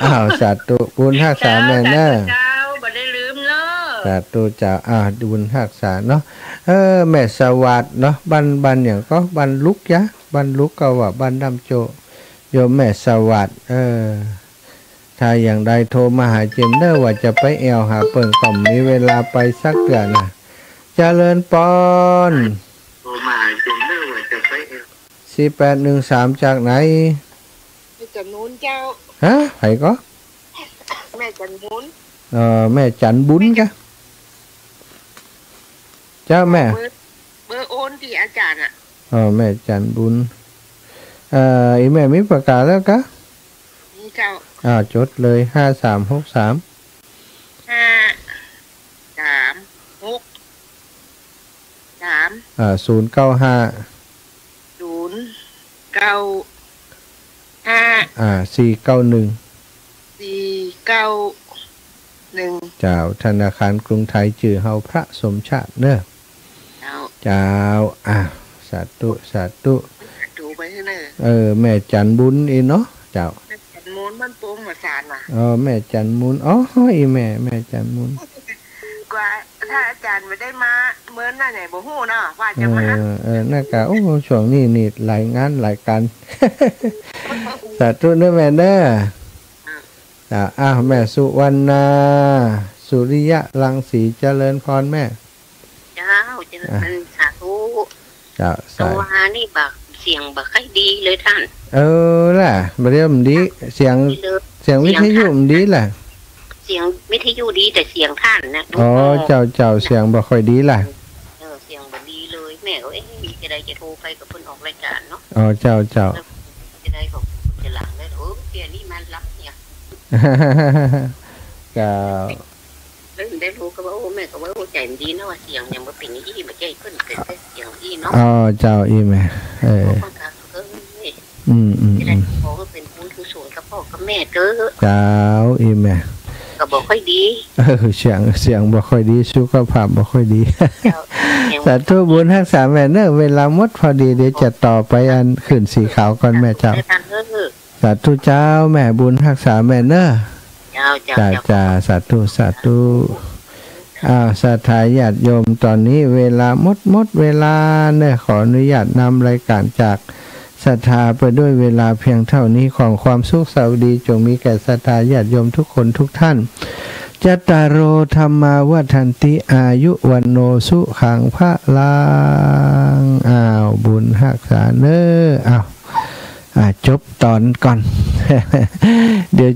อ้าว สาธุ บุญฮักษาแม่เน้อ เจ้า บ่ได้ลืมเน้อ สาธุเจ้า อ้าว บุญฮักษาเนาะ เออ แม่สวัสดิ์เนาะ บ้าน บ้านหยังก็ บ้านลุกยะ บ้านลุกก็ว่าบ้านน้ำโจ โยมแม่สวัสดิ์ เออ ถ้าอย่างใดโทรมาหาเจนเน้อ ว่าจะไปแอ่วหาเปิ้น ก็บ่มีเวลาไปสักเตื้อนะ เจริญปอน โทรมาหาเจนเน้อ ว่าจะไปแอ่ว สี่แปดหนึ่งสาม จากไหน แม่จันมูนเจ้า ฮะ ใผก็ แม่จันมูน เอ่อ แม่จันบุญกะ เจ้าแม่ เบอร์ เบอร์โอนตี้อาจ๋ารย์อะ เอ่อ แม่จันบุญ เอ่อ อีแม่มีปากกาแล้วกะ มีเจ้า อ่า จดเลย ห้าสามหกสาม ห้าสามหกสาม อ่า ศูนย์เก้าห้า ศูนย์เก้าห้า อ่า สี่เก้าหนึ่ง สี่เก้าหนึ่ง เจ้า ธนาคารกรุงไทย จื้อเฮาพระสมชาติเน้อ เจ้า เจ้า อ่ะ สาธุ สาธุ สาธุไปเถอะเน้อ เออ แม่จันบุญอี้เนาะ เจ้า แม่จันมูน บ้านโป่งหัวสารน่ะ อ๋อ แม่จันมูน อ๋อ อีแม่ แม่จันมูน กว่าถ้าอาจ๋ารย์บ่ได้มาเมินหน้าไหนบ่ฮู้เนาะ ว่าจะมา เออ เออ นั่นกะ โอ้ ช่วงนี้นี่หลายงานหลายก๋าน สาธุเน้อแม่เน้อ อ่า อ่า อ้าว แม่สุวรรณา สุริยะรังสี เจริญพรแม่ เจ้า เจริญ อ่ะ สาธุ เจ้า สาธุ แต่ว่านี่บ่า เสียงบ่ค่อยดีเลยต้าน เออ ล่ะ บ่ได้ บ่ดี เสียง ดีเลย เสียงวิทยุ เสียงต้าน บ่ดีล่ะ เสียงวิทยุดีแต่เสียงต้านนะ อ๋อ เจ้า เจ้า เสียงบ่ค่อยดีล่ะ เออ เสียงบ่ดีเลย แม่ก็ เอ๊ะ จะได้จะโทรไปกับเปิ้นออกรายก๋านเนาะ อ๋อ เจ้า เจ้า จะได้ของจะหลังได้ เออ เดี๋ยวนี้มันรับเนี่ย เจ้า แล้วได้ฮู้ก็ว่า โอ้ แม่ก็ว่า โอ้ ใจ๋มันดีเนาะ ว่าเสียงยังบ่เป๋นอี้ บ่ใจ้เปิ้นเป๋นแต่เสียงอี้เนาะ อ๋อ เจ้า อี้แม่ เออ เออ อืม อืม จะได้ อืม ขอให้เป๋นบุญกุศลกับป้อกับแม่เต๊อะ เจ้า อี้แม่ ก็บ่ค่อยดี เออ เสียง เสียงบ่ค่อยดี สุขภาพบ่ค่อยดี เจ้า สาธุ บุญฮักษาแม่เน้อ เวลาหมดพอดี เดี๋ยวจะต่อไปอันขึ้นสีขาวก่อนแม่เจ้า ได้ตามเถอะ สาธุเจ้า แม่บุญฮักษาแม่เน้อ เจ้า เจ้า เจ้า เจ้า สาธุ สาธุ อ้าว ศรัทธาญาติโยม ต๋อนนี้เวลาหมด หมดเวลาเน้อ ขออนุญาตนำรายก๋านจากศรัทธาไปด้วยเวลาเพียงเท่านี้ ขอความสุขสวัสดีจงมีแก่ศรัทธาญาติโยมทุกคนทุกท่าน จัตตาโร ธัมมา วัฑฒันติ อายุ วัณโณ สุขัง พลัง อ้าว บุญฮักษาเน้อ อ้าว อ่า จบต๋อนก่อน เดี๋ยว